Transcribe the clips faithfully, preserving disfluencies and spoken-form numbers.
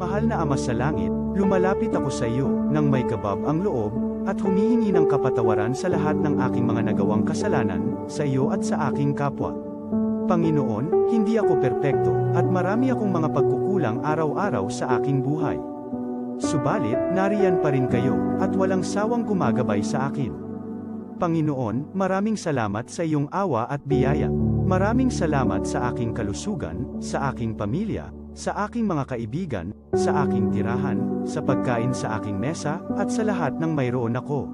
Mahal na Ama sa Langit, lumalapit ako sa iyo nang may kabab ang loob, at humihingi ng kapatawaran sa lahat ng aking mga nagawang kasalanan, sa iyo at sa aking kapwa. Panginoon, hindi ako perpekto, at marami akong mga pagkukulang araw-araw sa aking buhay. Subalit, nariyan pa rin kayo, at walang sawang gumagabay sa akin. Panginoon, maraming salamat sa iyong awa at biyaya. Maraming salamat sa aking kalusugan, sa aking pamilya, sa aking mga kaibigan, sa aking tirahan, sa pagkain sa aking mesa, at sa lahat ng mayroon ako.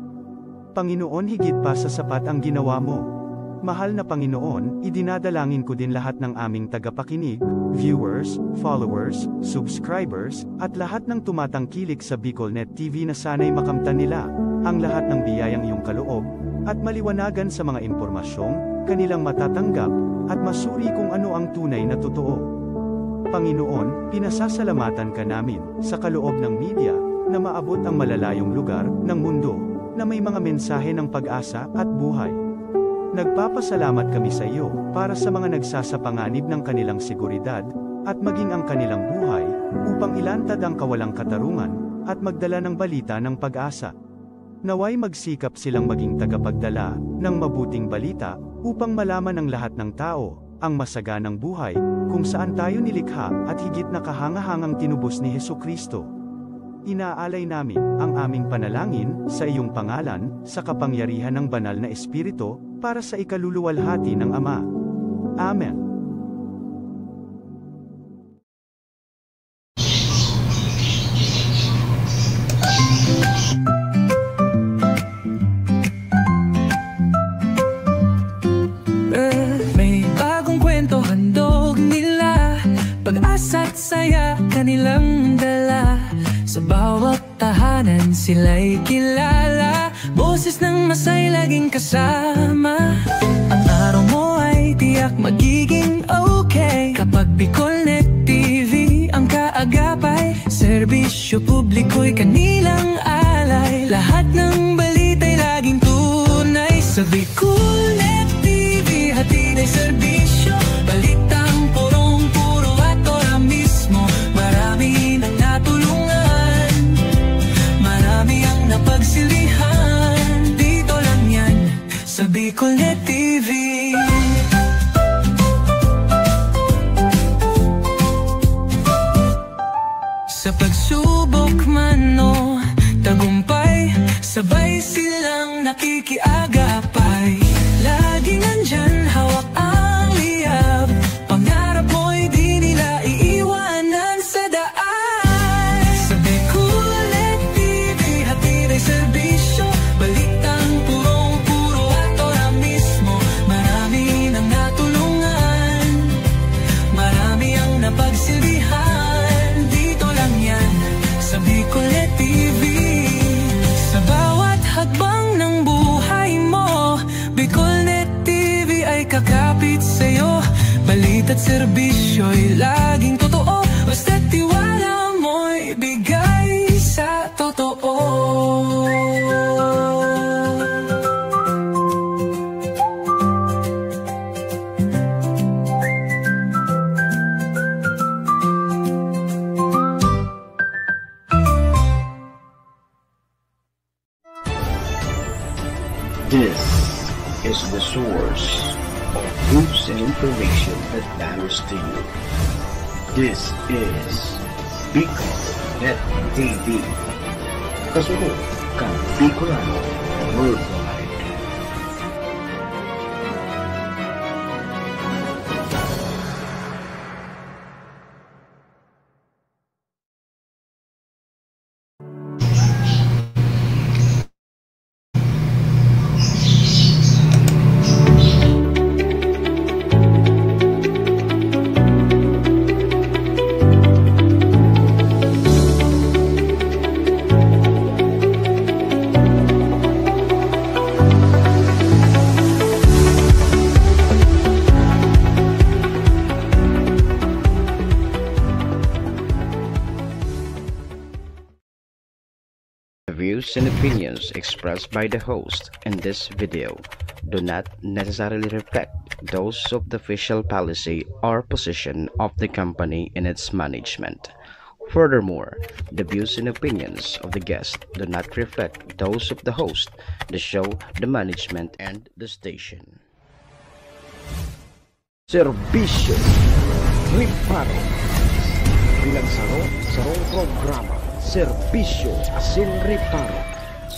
Panginoon, higit pa sa sapat ang ginawa mo. Mahal na Panginoon, idinadalangin ko din lahat ng aming tagapakinig, viewers, followers, subscribers, at lahat ng tumatangkilik sa Bicolnet T V na sana'y makamtan nila ang lahat ng biyayang iyong kaloob, at maliwanagan sa mga impormasyong kanilang matatanggap, at masuri kung ano ang tunay na totoo. Panginoon, pinasasalamatan ka namin sa kaloob ng media na maabot ang malalayong lugar ng mundo na may mga mensahe ng pag-asa at buhay. Nagpapasalamat kami sa iyo para sa mga nagsasapanganib ng kanilang seguridad at maging ang kanilang buhay upang ilantad ang kawalang katarungan at magdala ng balita ng pag-asa. Nawa'y magsikap silang maging tagapagdala ng mabuting balita upang malaman ng lahat ng tao ang masaganang buhay kung saan tayo nilikha at higit na kahangahangang tinubos ni Jesu-Cristo. Inaalay namin ang aming panalangin sa iyong pangalan, sa kapangyarihan ng Banal na Espiritu, para sa ikaluluwalhati ng Ama. Amen. May bagong kwento handog nila, pag-asa't saya kanilang dala. Sa bawat tahanan sila'y kilala, boses ng masay laging kasama. Ang araw mo ay tiyak magiging okay kapag Bicolnet T V ang kaagapay. Serbisyo publiko'y kanilang alay, lahat ng balita'y laging tunay. Sa Bicolnet T V, hatid ay serbisyo, balitang purong-puro at ora mismo. Marami nang natulungan, marami ang napagsilbihan. Dito lang yan, sa Bicolnet T V. Sa pagsubok man o tagumpay, sabay silang nakikiagapay. Laging nandyan, hawak ang liyab, pangarap mo'y di nila iiwanan sa daan. Sa Bicolnet T V, hatid ay serbisyo, balitang purong-puro at ora mismo. Marami nang natulungan, marami ang napagsilbihan. Dito lang yan, sa Bicolnet T V. Sa bawat hakbang ng buhay mo, Bicolnet T V ay kakapit sa'yo. Balita't serbisyo'y laging totoo, basta't tiwala mo'y bigay sa totoo. This is the source of news and information that matters to you. This is Bicol Net T V. Kasunod kan Bicolano Worldwide. Views and opinions expressed by the host in this video do not necessarily reflect those of the official policy or position of the company and its management. Furthermore, the views and opinions of the guest do not reflect those of the host, the show, the management, and the station. Serbisyo Reparo. Bilang saro, sarong programa, Serbisyo asin Reparo.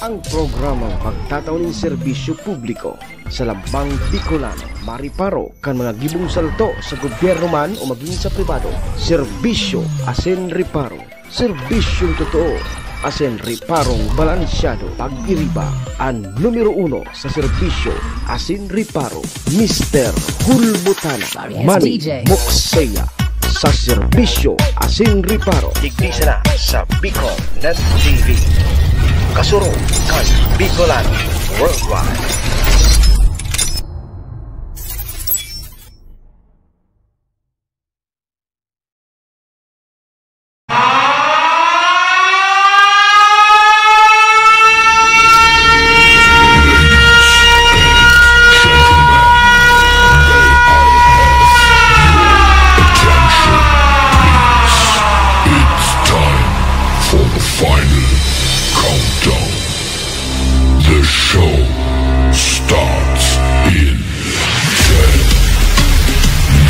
Ang programang magtatao nin serbisyo publiko sa lambang Bicolano, mareparo kan mga gibong salto sa gobyerno man o magin sa pribado. Serbisyo asin Reparo. Serbisyong totoo asin reparong balansyado. Pag-iriba, an numero uno sa serbisyo asin reparo, Mister Hulbutana. Yes, Manny D J. Moksea sa serbisyo asin reparo. Digdi sana sa Bicol Net T V. Kasurog kan Bicolano Worldwide. It's time for the final countdown. The show starts in ten,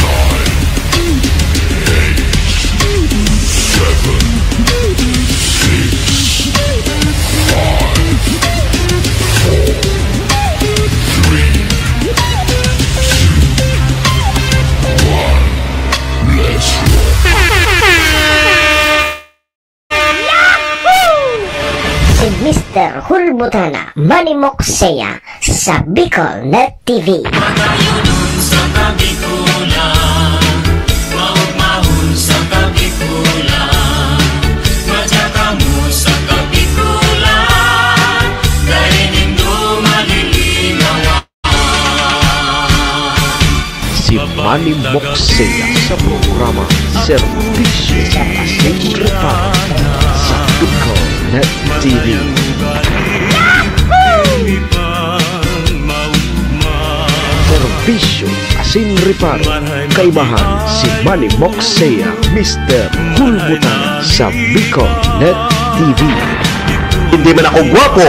nine, eight, seven, six, five, four, three, two, one. Let's roll. Si Mister Hulbutana, Manny Moksea, sa Bicol Net T V. Matayudon sa Kabikulan, maugmahon sa Kabikulan, madya kamo sa Kabikulan, dai nindo malilinawan. Si Manny Moksea sa programa Serbisyo asin Reparo sa Bicol Net T V. Serbisyo asin Reparo, kaibahan si Manny Moksea, Mister Hulbutana sa Bicol Net T V. Hindi man ako gwapo.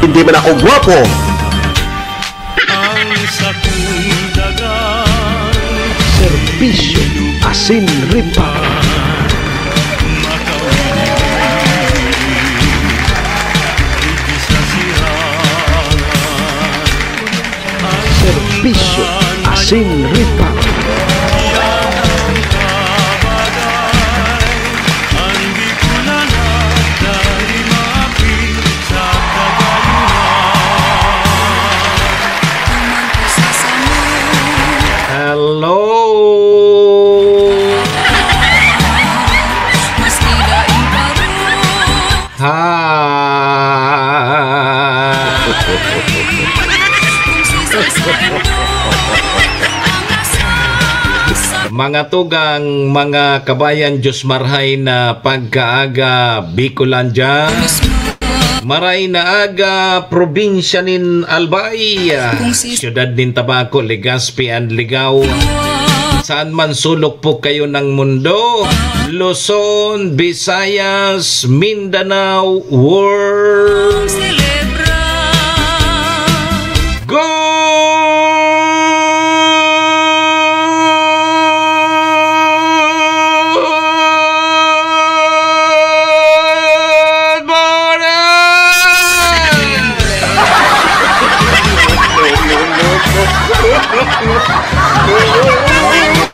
Hindi man ako gwapo. Serbisyo asin reparo. Serbisyo asin reparo. Hello! Ha! Mga tugang, mga kabayan, Diyos marhay na pagkaaga, Bicolandia. Maray na aga, probinsya nin Albay, siyudad nin Tabaco, Legazpi and Ligao. Saan man sulok po kayo ng mundo, Luzon, Visayas, Mindanao, world. Good morning!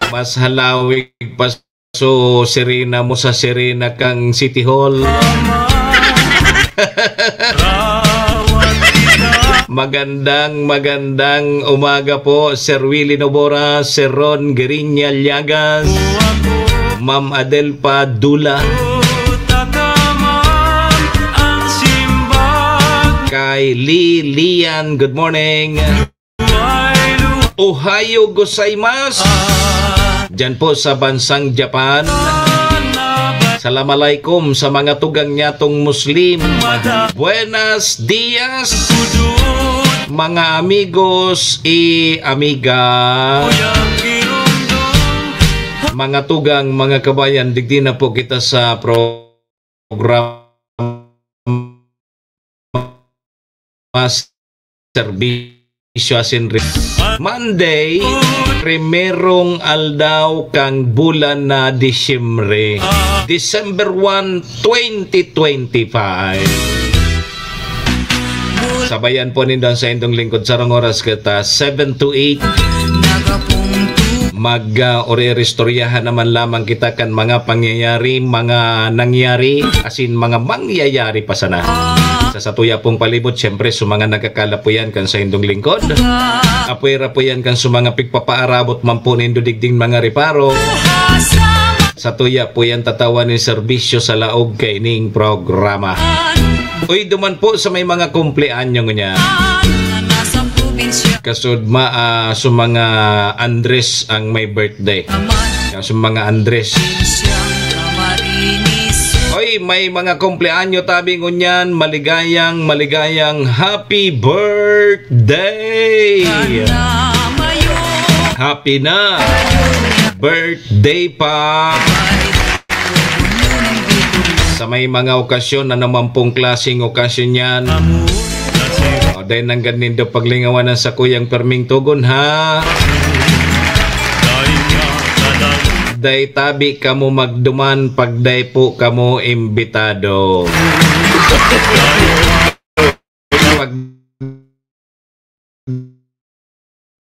Mas halawig pa so sirena mo sa sirena kang City Hall. Magandang, magandang umaga po, Sir Willie Nobora, Sir Ron Gueriña Llagas, Ma'am Adelpa Dula, kay Lilian, good morning. Ohayo gozaimasu. Diyan po sa bansang Japan. Salam alaikum sa mga tugang nyatong Muslim. Buenas dias, mga amigos y amigas. Mga tugang, mga kabayan, digdi na po kita sa programa mas serbisyo asin re-, Monday, primerong aldaw kan bulan na Disyembre, December one, twenty twenty-five. Sabayan po nindo ang saindong lingkod. Sarong oras kita, seven to eight. Mag, ah, ori-, oristoryahan naman lamang kita kan mga pangyayari, mga nangyari, asin mga mangyayari pa sana. Sa satuya pong palibot, siyempre, sa mga nagkakalapuyan kan saindong lingkod. Apwera po yan kan sa mga pigpapaarabot man po nindo digding mga reparo. Satuya po yan tatawan nin serbisyo sa laog kaining programa. Uy, duman po sa may mga kumpleanyo ngunyan. Kasudma, ah, sa mga Andres ang may birthday. Yan sa mga Andres. Oy, may mga kumpleanyo tabi ngunyan. Maligayang, maligayang happy birthday! Happy na! Birthday pa! Sa may mga okasyon, ano man pong klaseng okasyon yan. O, dahil nanggad nindo paglingawan ang sakuyang perming tugon, ha? Dai tabi kamo magduman pag dai po kamo imbitado. Pag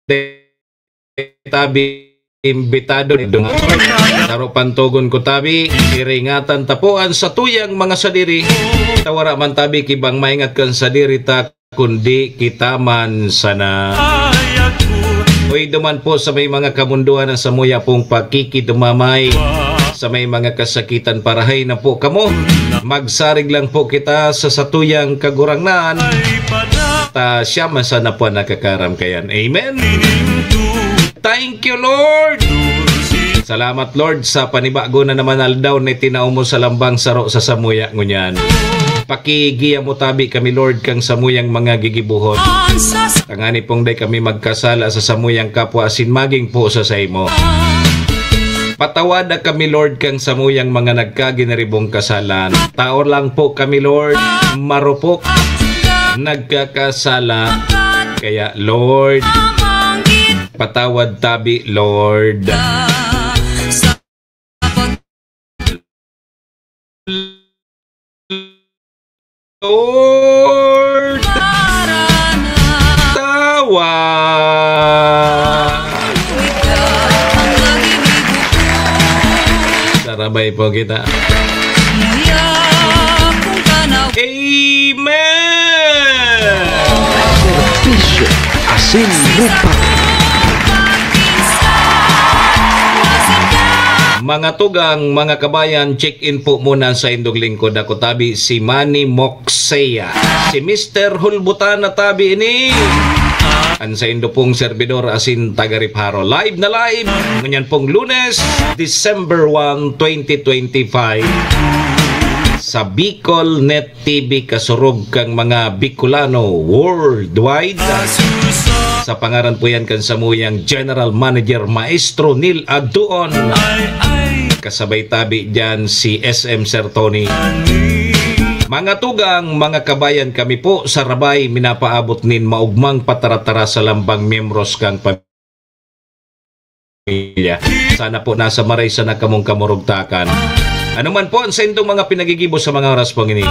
dai tabi imbitado ni duman. Saro pantogon ko tabi, iringatan ta po an satuyang mga sadiri. Ta wara man tabi ki bang maingat kan sadiri ta, kundi kita man sana. Uy, duman po sa may mga kamundohan na samuya pong pakikidumamay, sa may mga kasakitan, parahay na po kamo. Magsarig lang po kita sa satuyang Kagurangnan. Ta siya man sana po ang nakakaram kayan. Amen. Thank you, Lord. Salamat, Lord, sa panibago na naman aldaw na itinao mo sa lambang saro sa samuya ngunyan. Pakigiya mo tabi kami, Lord, kang samuyang mga gigibohon. Tangani pong dai kami magkasala sa samuyang kapwa asin maging po sa saimo. Patawada kami, Lord, kang samuyang mga nagkaginiribong kasalan. Tao lang po kami, Lord, marupok, nagkakasala. Kaya, Lord, patawad tabi, Lord. Lord, tawa. Sarabay po kita. Amen. Serbisyo, asin lupa. Mga tugang, mga kabayan, check-in po muna sa indong lingkod. Ako tabi si Manny Moxea. Si Mister Hulbutan na tabi ini. An saindo pong serbidor asin taga Riparo. Live na live. Ngunyan pong Lunes, December one, twenty twenty-five. Sa Bicol Net T V, kasurog kang mga Bicolano worldwide. Sa pangaran po yan kan samuyang General Manager, Maestro Neil Adtuon. Kasabay tabi dyan si S M Sir Tony. Mga tugang, mga kabayan, kami po sa Rabay, minapaabot nin maugmang pataratara sa lambang miyembros kang pamilya. Sana po nasa maray sana kamong kamurugtakan. Ano man po ang saindong mga pinagigibo sa mga oras pong ini.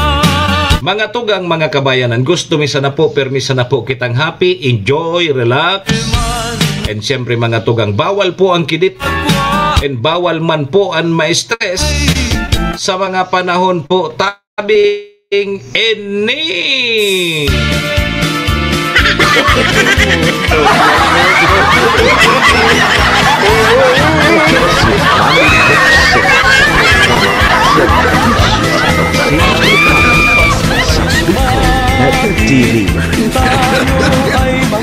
Mga tugang, mga kabayan, an gusto mi sana po, permi sana po kitang happy, enjoy, relax. And siyempre, mga tugang, bawal po ang kidit. And bawal man po ang ma-stress sa mga panahon po ta- Sabing ini.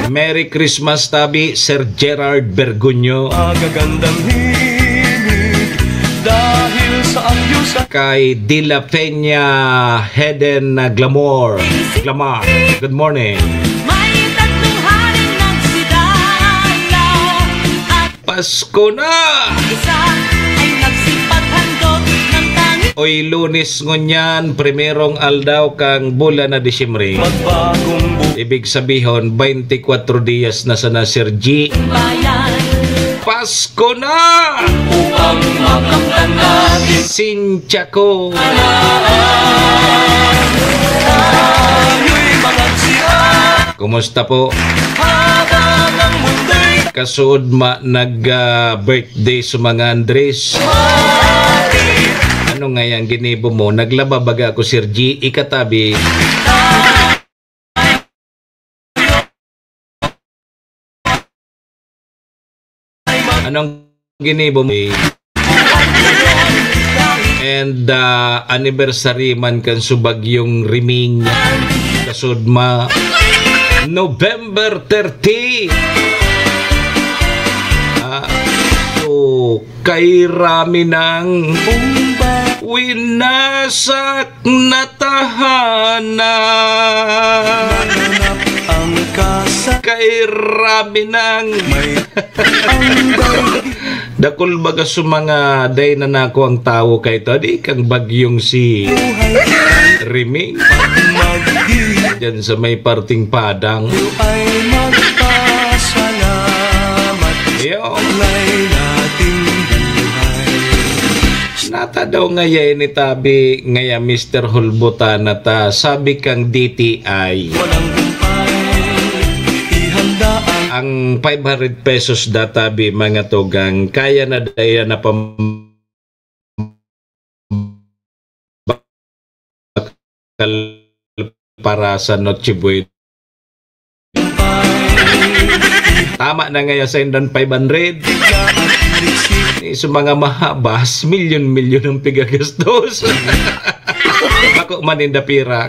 Merry Christmas, tabi, Sir Gerard Bergunyo. Magagandang himig dahil sa ang Kay De La Peña, Heden, uh, Glamour. Glamour. Good morning. May tatlong haring nagsidalaw at Pasko na! Isa ay nagsipaghandog ng tangi. Oy, Lunes ngunyan, primerong aldaw kan bulan na Disyembre. Magbagong bu- Ibig sabihon, twenty-four dias na sana, Sir G. Bayan. Pasko na! Upang makamtan natin. Sin- Chaco. Kumusta po? Kasuod ma nag, ah, birthday sa mga Andres. Ano nga yan ginibo mo? Naglaba baga ako, Sir G, ikatabi. Anong ginibo mo? And, ah, anniversary man kan subagyong Riming, kasudma, November thirty. Ah, so, kay Rami ng winasak na tahanan. Nananap ang kasa- Kay Rami ng may ang Dakul baga sa mga day na nako ang tawo kay to, di kang bagyong si Riming. Diyan sa may parting padang. Ay magpasalamat. Iyo. Lay nating buhay. Nata daw ngaya ini tabi, ngaya Mister Hulbutan na ta, sabi kang D T I. Walang kumpay, ihanda ang Ang five hundred pesos data bi, mga tugang, kaya na daya na pam-, para sa Noche Buena. Tama na ngaya sa indan five hundred. Sa mga mahabas, milyon-milyon ang pigagastos. Ako man in the pira.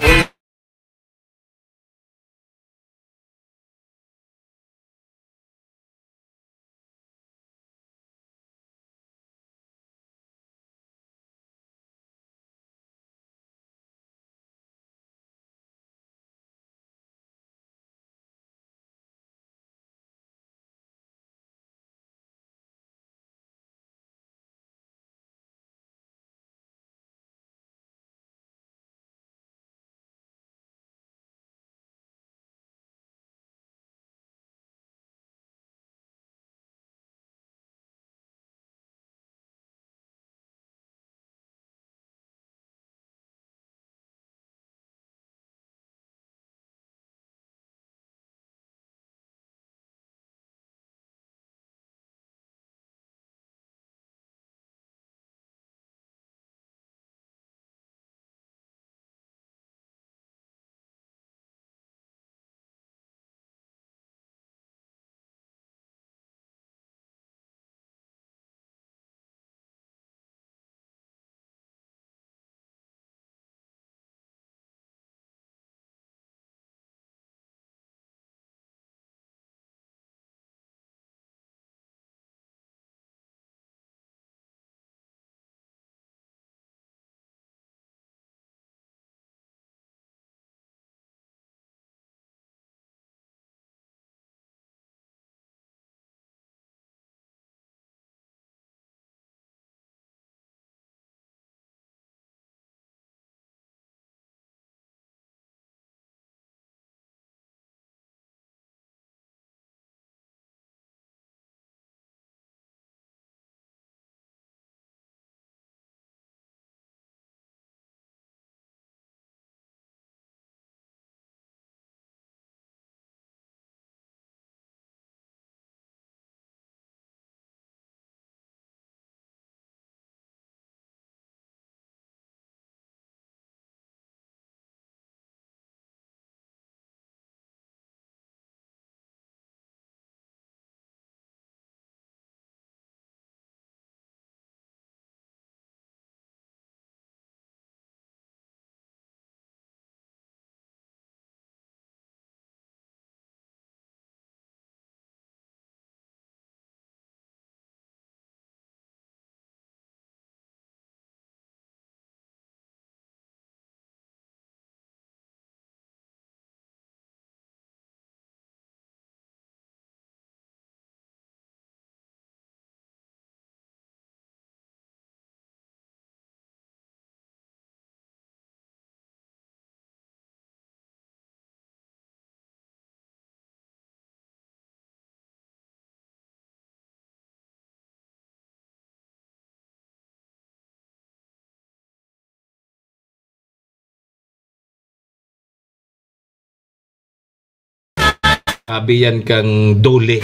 Abi yan kang duli.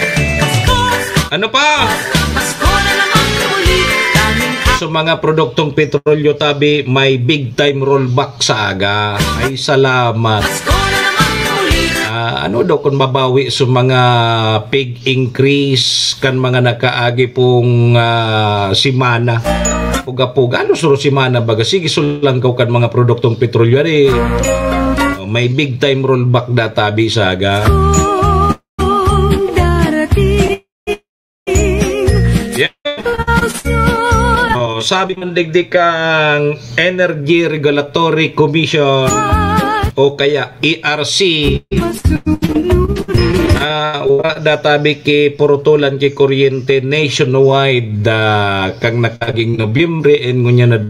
Ano pa? So, mga produktong petrolyo tabi, may big time rollback sa aga. Ay, salamat. Ah, ano daw kung mabawi sa mga pig increase kan mga nakaagi pong, ah, semana? Puga-puga, ano suro semana baga? Sige, sulangkaw kan mga produktong petrolyo, ari. Oh, may big time rollback da tabi sa aga. Yeah. Oh, sabi man digdi kang Energy Regulatory Commission o kaya E R C, ah, wala da tabi ki purutulan ki kuryente nationwide, ah, kang nakaaging Nobyembre, and ngunyan na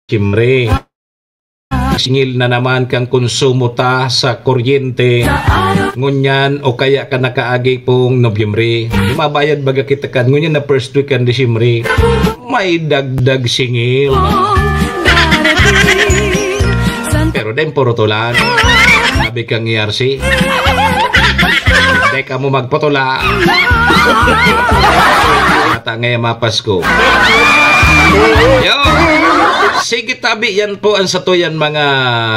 Disyembre. Singil na naman kang konsumo ta sa kuryente ngunyan o kaya ka nakaagi pong Nobyembre. Mabayad baga kita kan ngunyan na first week kan Disyembre. May dagdag singil. Pero din puro tulan. Sabi kang E R C. Dai kamo magputula. Ata ngayon mapasko. Yo! Sige tabi, yan po ang satuyan mga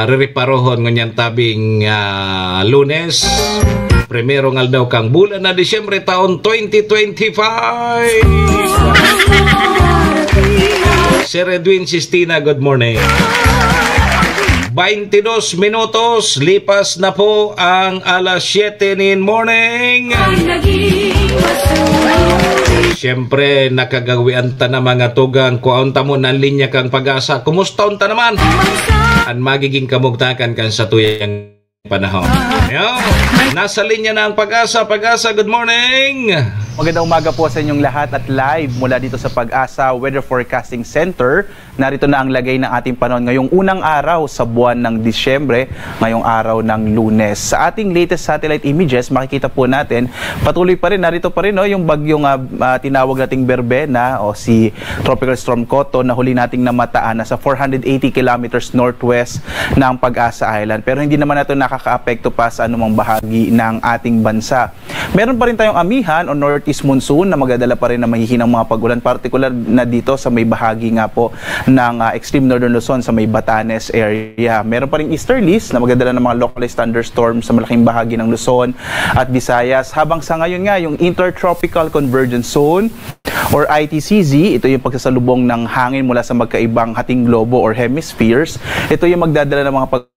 ririparohon ngunyan tabing, ah, Lunes. Primero nga aldaw kang bulan na Disyembre taon twenty twenty-five. Sir Edwin Sistina, good morning. Baintidos minutos, lipas na po ang alas siyete nin morning. Siyempre, nakagawian ta na mga tugang, kuhaon ta mo ng linya kang Pag-asa. Kumusta unta naman? Ang magiging kamugtakan kan satuyang panahon. Yo, nasa linya na ang Pag-asa. Pag-asa, good morning! Magandang umaga po sa inyong lahat at live mula dito sa Pag-asa Weather Forecasting Center. Narito na ang lagay ng ating panahon ngayong unang araw sa buwan ng Disyembre, ngayong araw ng Lunes. Sa ating latest satellite images, makikita po natin, patuloy pa rin, narito pa rin, no, yung bagyong, ah, ah, tinawag nating Berbena o si Tropical Storm Koto na huli nating namataan na sa four hundred eighty kilometers northwest ng Pag-asa Island. Pero hindi naman ito nakakaapekto pa sa anumang bahagi ng ating bansa. Meron pa rin tayong amihan o northeast monsoon na magdadala pa rin ng mahihinang mga pag-ulan, partikular na dito sa may bahagi nga po ng, ah, extreme northern Luzon, sa may Batanes area. Meron pa ring easterlies na magdadala ng mga localized thunderstorms sa malaking bahagi ng Luzon at Visayas. Habang sa ngayon nga, yung Intertropical Convergence Zone or I T C Z, ito yung pagsasalubong ng hangin mula sa magkaibang hating globo or hemispheres. Ito yung magdadala ng mga pag-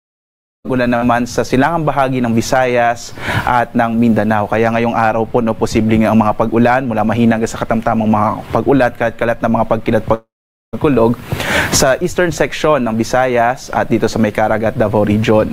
ulan naman sa silangang bahagi ng Visayas at ng Mindanao. Kaya ngayong araw po, no, posible nga ang mga pag-ulan mula mahina hanggang sa katamtamang mga pag-ulan, kalat-kalat na mga pagkilat, pagkulog sa eastern section ng Visayas at dito sa may Caraga at Davao Region.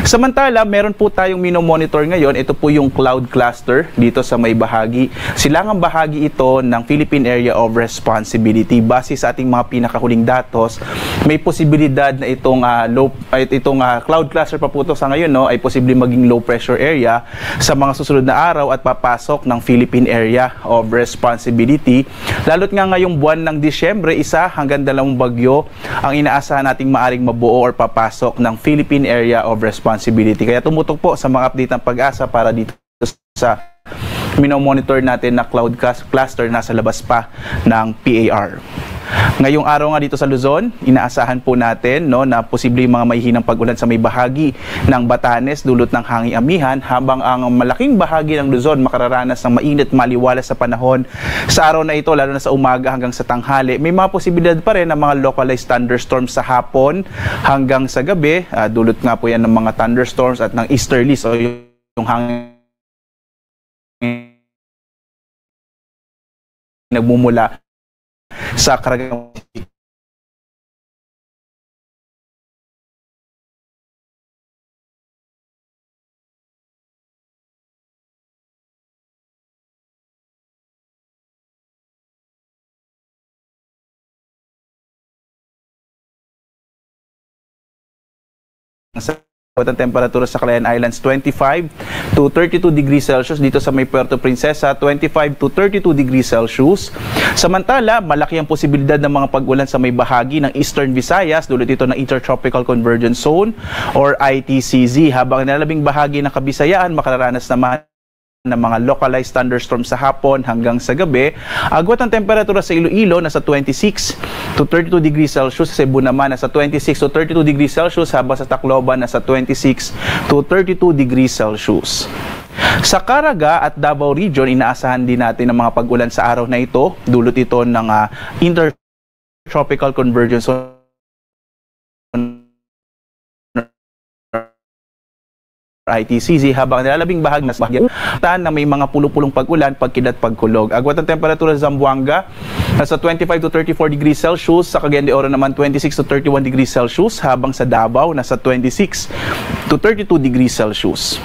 Samantala, meron po tayong minomonitor ngayon. Ito po yung cloud cluster dito sa may bahagi. Silangang bahagi ito ng Philippine Area of Responsibility. Base sa ating mga pinakahuling datos, may posibilidad na itong, ah, low, ay, itong, ah, cloud cluster pa po ito sa ngayon, no, ay posibleng maging low pressure area sa mga susunod na araw at papasok ng Philippine Area of Responsibility. Lalo't nga ngayong buwan ng Disyembre, isa hanggang dalawang bagyo ang inaasahan nating maaring mabuo or papasok ng Philippine Area of Responsibility. Kaya tumutok po sa mga update ng Pag-asa para dito sa minomonitor natin na cloud clas-, cluster na sa labas pa ng P A R. Ngayong araw nga dito sa Luzon, inaasahan po natin, no, na posibleng mga mahihinang pag-ulan sa may bahagi ng Batanes, dulot ng hanging amihan, habang ang malaking bahagi ng Luzon makararanas ng mainit maliwalas sa panahon sa araw na ito, lalo na sa umaga hanggang sa tanghali. May mga posibilidad pa rin ng mga localized thunderstorms sa hapon hanggang sa gabi. Ah, dulot nga po yan ng mga thunderstorms at ng easterlies o yung hangin nagmumula sa Caraga sa Agwat ang temperatura sa Kalayaan Islands, twenty-five to thirty-two degrees Celsius. Dito sa may Puerto Princesa, twenty-five to thirty-two degrees Celsius. Samantala, malaki ang posibilidad ng mga pag-ulan sa may bahagi ng Eastern Visayas, dulot ito ng Intertropical Convergence Zone or I T C Z, habang nilalabing bahagi ng Kabisayaan makararanas naman ng mga localized thunderstorm sa hapon hanggang sa gabi. Agwat ang temperatura sa Iloilo, nasa twenty-six to thirty-two degrees Celsius. Sa Cebu naman, nasa twenty-six to thirty-two degrees Celsius, habang sa Tacloban, nasa twenty-six to thirty-two degrees Celsius. Sa Caraga at Davao Region, inaasahan din natin ang mga pag-ulan sa araw na ito. Dulot ito ng, ah, Intertropical Convergence Zone, I T C Z, habang nilalabing bahagi mas bahagi tan na may mga pulo-pulong pag-ulan, pagkilat, pagkulog. Agwat ang temperatura sa Zamboanga, nasa twenty-five to thirty-four degrees Celsius, sa Cagayan de Oro naman twenty-six to thirty-one degrees Celsius, habang sa Davao nasa twenty-six to thirty-two degrees Celsius.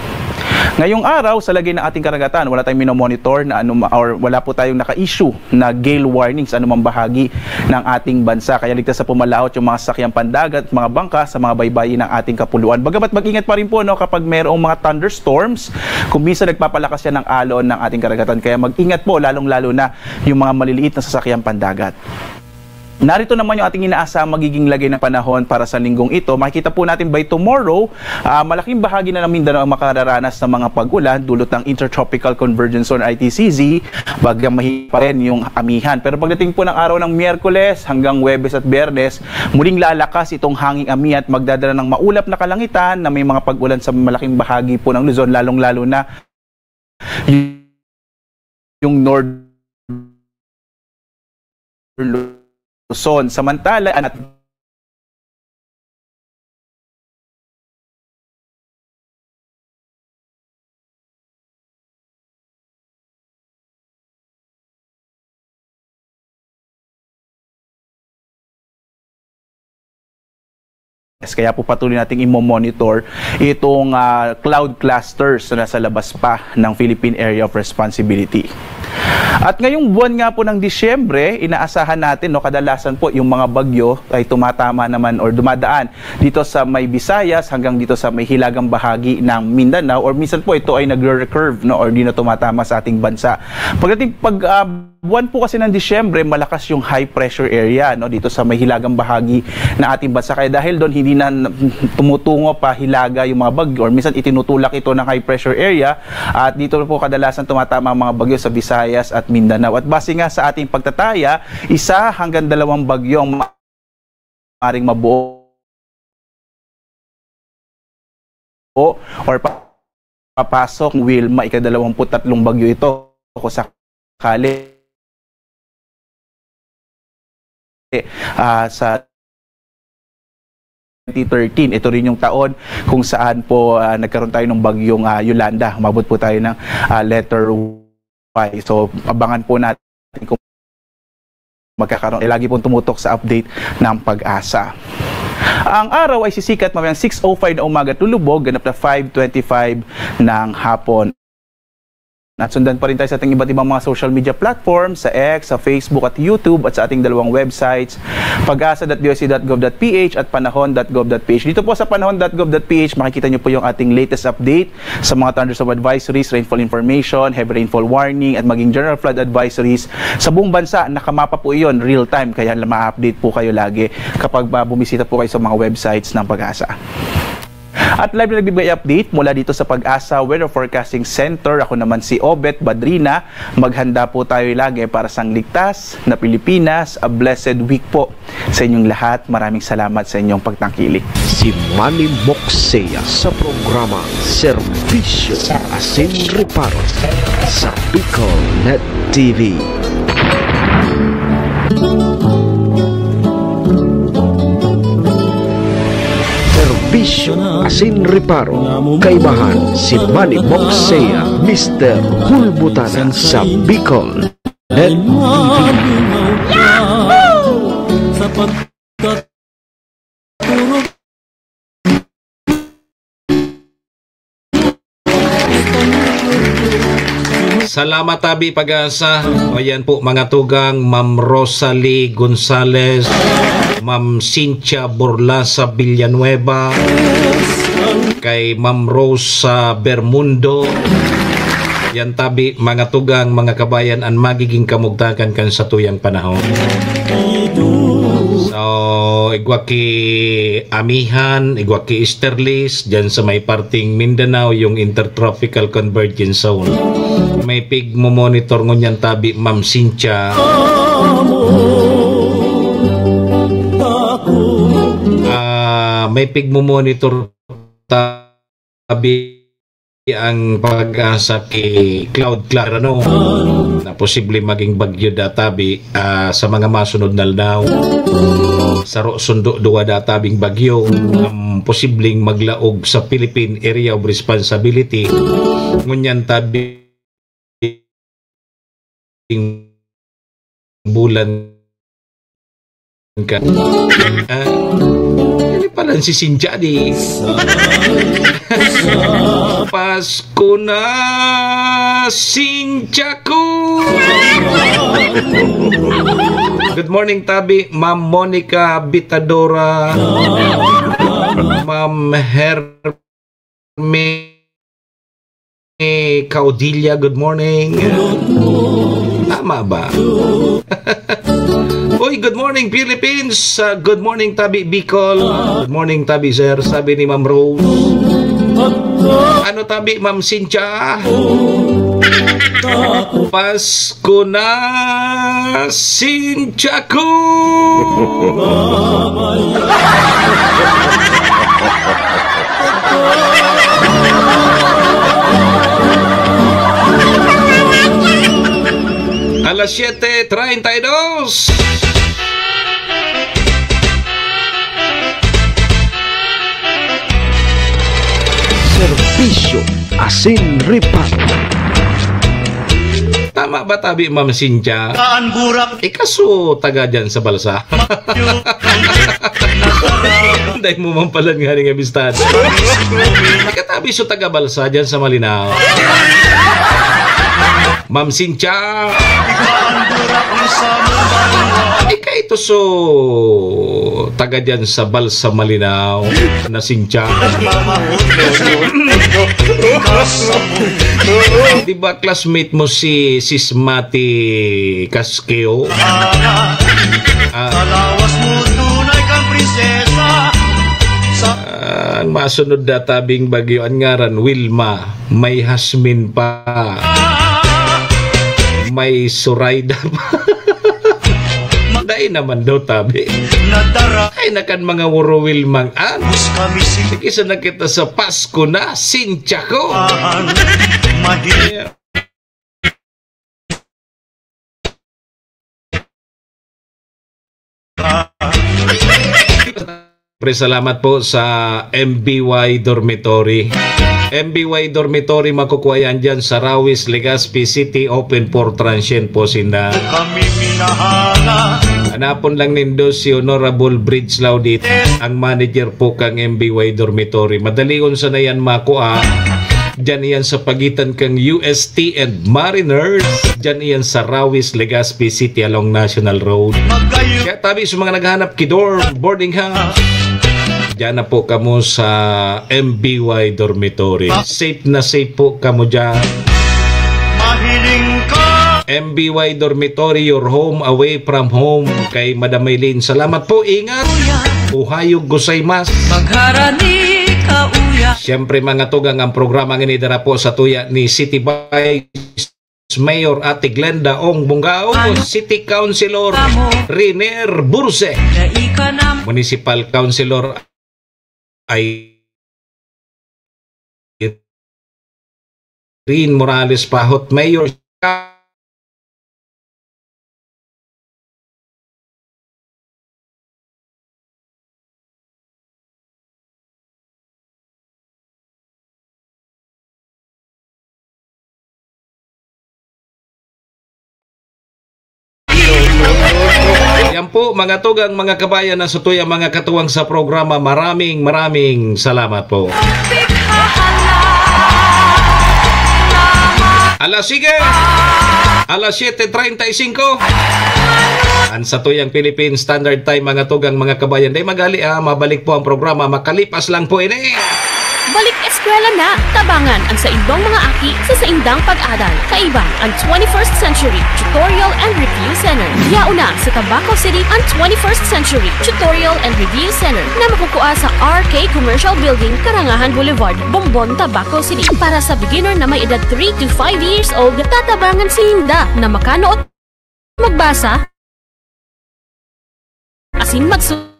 Ngayong araw, sa lagay ng ating karagatan, wala tayong minomonitor na anuma-, or wala po tayong naka-issue na gale warning sa anumang bahagi ng ating bansa. Kaya ligtas sa pumalahot yung mga sasakyang pandagat at mga bangka sa mga baybayin ng ating kapuluan. Bagamat mag-ingat pa rin po, no, kapag mayroong mga thunderstorms, kung minsan nagpapalakas yan ng alon ng ating karagatan. Kaya mag-ingat po, lalong-lalo na yung mga maliliit na sasakyang pandagat. Narito naman yung ating inaasahang magiging lagay ng panahon para sa linggong ito. Makikita po natin by tomorrow, ah, malaking bahagi na ng Mindanao ang makararanas ng mga pag-ulan dulot ng Intertropical Convergence Zone, I T C Z. Bagyang mahina pa rin yung amihan. Pero pagdating po ng araw ng Miyerkules hanggang Huwebes at Biyernes, muling lalakas itong hanging amihan at magdadala ng maulap na kalangitan na may mga pag-ulan sa malaking bahagi po ng Luzon, lalong-lalo na yung North Luzon. Samantala, at Kaya po patuloy nating imo-monitor itong, ah, cloud clusters na nasa labas pa ng Philippine Area of Responsibility. At ngayong buwan nga po ng Disyembre, inaasahan natin, no, kadalasan po yung mga bagyo ay tumatama naman or dumadaan dito sa may Visayas hanggang dito sa may hilagang bahagi ng Mindanao, or minsan po ito ay nagre-recurve, no, or di na tumatama sa ating bansa. Pagdating pag, ah, buwan po kasi ng Disyembre, malakas yung high pressure area, no, dito sa may hilagang bahagi ng ating bansa. Kaya dahil doon, hindi na tumutungo pa Hilaga yung mga bagyo, or minsan itinutulak ito ng high pressure area, at dito po kadalasan tumatama ang mga bagyo sa Visayas at Mindanao. At base nga sa ating pagtataya, isa hanggang dalawang bagyo ang maaaring mabuo or pa-, papasok. Wilma, ikadalawamput-tatlong bagyo ito, kung sakali, ah, sa twenty thirteen. Ito rin yung taon kung saan po, ah, nagkaroon tayo ng bagyong, ah, Yolanda. Umabot po tayo ng, ah, letter Y. So, abangan po natin kung magkakaroon. Eh, lagi pong tumutok sa update ng Pag-asa. Ang araw ay sisikat mamayang six oh five na umaga at lulubog, ganap na five twenty-five ng hapon. At sundan pa rin tayo sa ating iba't ibang mga social media platforms, sa X, sa Facebook at YouTube, at sa ating dalawang websites, pag-asa dot D O S T dot gov dot P H at panahon dot gov dot P H. Dito po sa panahon dot gov dot P H, makikita niyo po yung ating latest update sa mga thunderstorm advisories, rainfall information, heavy rainfall warning, at maging general flood advisories sa buong bansa. Nakamapa po iyon, real time, kaya ma-update po kayo lagi kapag, ah, bumisita po kayo sa mga websites ng Pag-asa. At live na nagbibigay update mula dito sa Pag-asa Weather Forecasting Center. Ako naman si Obet Badrina. Maghanda po tayo lagi para sa ligtas na Pilipinas. A blessed week po sa inyong lahat. Maraming salamat sa inyong pagtangkilik. Si Manny Moksea sa programa Serbisyo Asin Reparo sa Bicol Net T V. Serbisyo Asin Reparo, kaibahan si Manny Moksea, Mister Hulbutana sa Bicol Net T V. Salamat, Abi Pag-asa. Ayan po, mga tugang, Ma'am Rosalie Gonzalez, Ma'am Cynthia Borlasa Villanueva, kay Ma'am Rose sa Bermundo. Yan tabi, mga tugang, mga kabayan, an magiging kamugtakan kan satuyang panahon. So, igwa ki Amihan, igwa ki Easterlies, dyan sa may parting Mindanao, yung Intertropical Convergence Zone. May pigmo-monitor ngunyan tabi, Ma'am Cynthia. Ah, may pigmo-monitor tabi ang PAGASA ki Cloud Clara, no? Na posible maging bagyo da tabi, ah, sa mga masunod na aldaw. Saro sundo duwa da tabing bagyo ang posibleng maglaog sa Philippine Area of Responsibility. Ngunyan tabi bulan ka. Ah, ini pala si Cynthia di. Pasko na, Cynthia ko. Good morning, tabi, Ma'am Monica Bitadora, Ma'am Herme Caudilla, good morning. Tama ba? Uy, good morning, Philippines. Ah, good morning, Tabi Bicol. Good morning, Tabi Sir. Sabi ni Ma'am Rose. Ano tabi, Ma'am Cynthia? Pasko na, Cynthia ko! Alas siete treinta y dos. Serbisyo asin reparo. Tama ba tabi, Ma'am Cynthia? Taan burak. Ikaso taga dyan sa Balsa? Dahil mo man pala nga rin amistad. Ikatabi so taga Balsa dyan sa Malinao. Ma'am Cynthia. Ika ito so taga dyan sa Balsa Malinao na Cynthia. Di ba classmate mo si Sis Mati Casqueo? Ah, ah, ang masunod na tabing bagyo, ang ngaran, Wilma. May Hasmin pa. May Surayda pa. Dai naman daw tabi. Ay, nakan mga wuruwil mang an. Sige, sa nakita sa Pasko na, Cynthia ko. Yeah. Pre, salamat po sa M B Y Dormitory. M B Y Dormitory, makukuha yan dyan sa Rawis, Legazpi City, open for transient po sinda. Hanapon lang nindo si Honorable Bridge Laudit, ang manager po kang M B Y Dormitory. Madalion sana yan makua. Diyan iyan sa pagitan kang U S T and Mariners. Diyan iyan sa Rawis, Legazpi City along National Road. Kaya tabi sa mga naghahanap ki dorm, boarding house, diyan na po kamo sa M B Y Dormitory. Safe na safe po kamo diyan. M B Y Dormitory, your home away from home. Kay Madam Maylene, salamat po, ingat. Ohayo gozaimasu. Magharani ka, uya. Siyempre, mga tugang, ang programa ngini dara po sa tuya ni City Vice Mayor Ate Glenda Ong Bungao, City Councilor Riner Burse, Municipal Councilor Irene Morales Pahot, Mayor Yan po, mga tugang, mga kabayan, na sa tuyang mga katuwang sa programa. Maraming, maraming salamat po. Alas sige, alas siete treinta y cinco. Ang sa tuyang Philippine Standard Time, mga tugang, mga kabayan. Dai magali, ah, mabalik po ang programa. Makalipas lang po ini. Eskwela na! Tabangan ang saindong mga aki sa saindang pag-adal. Kaiba ang twenty-first Century Tutorial and Review Center. Yaon na sa Tabaco City ang twenty-first Century Tutorial and Review Center na makukua sa R K Commercial Building, Karangahan Boulevard, Bombon, Tabaco City. Para sa beginner na may edad three to five years old, tatabangan sinda na makanood, magbasa, asin magsu-,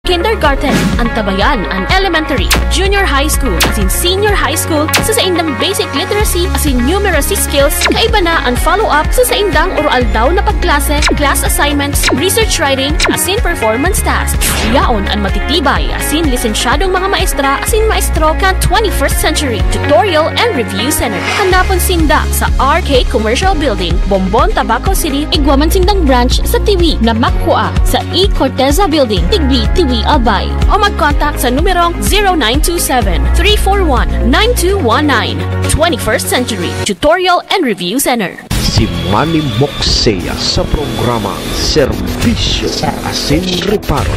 kindergarten, antabayan an elementary, junior high school, asin senior high school sa saindang basic literacy asin numeracy skills. Kaiba na an follow-up sa saindang oro-aldaw na pagklase, class assignments, research writing, asin performance tasks. Yaon an matitibay asin lisensyadong mga maestra asin maestro kan twenty-first Century Tutorial and Review Center. Hanapon sinda sa R K Commercial Building, Bombon, Tabaco City, igwa man sindang branch sa Tiwi na makukua sa E Corteza Building, Tigbi, Tiwi, Albay. O mag-contact sa numerong zero nine two seven, three four one, nine two one nine. Twenty-first Century Tutorial and Review Center. Si Manny Moksea sa programa Serbisyo asin Reparo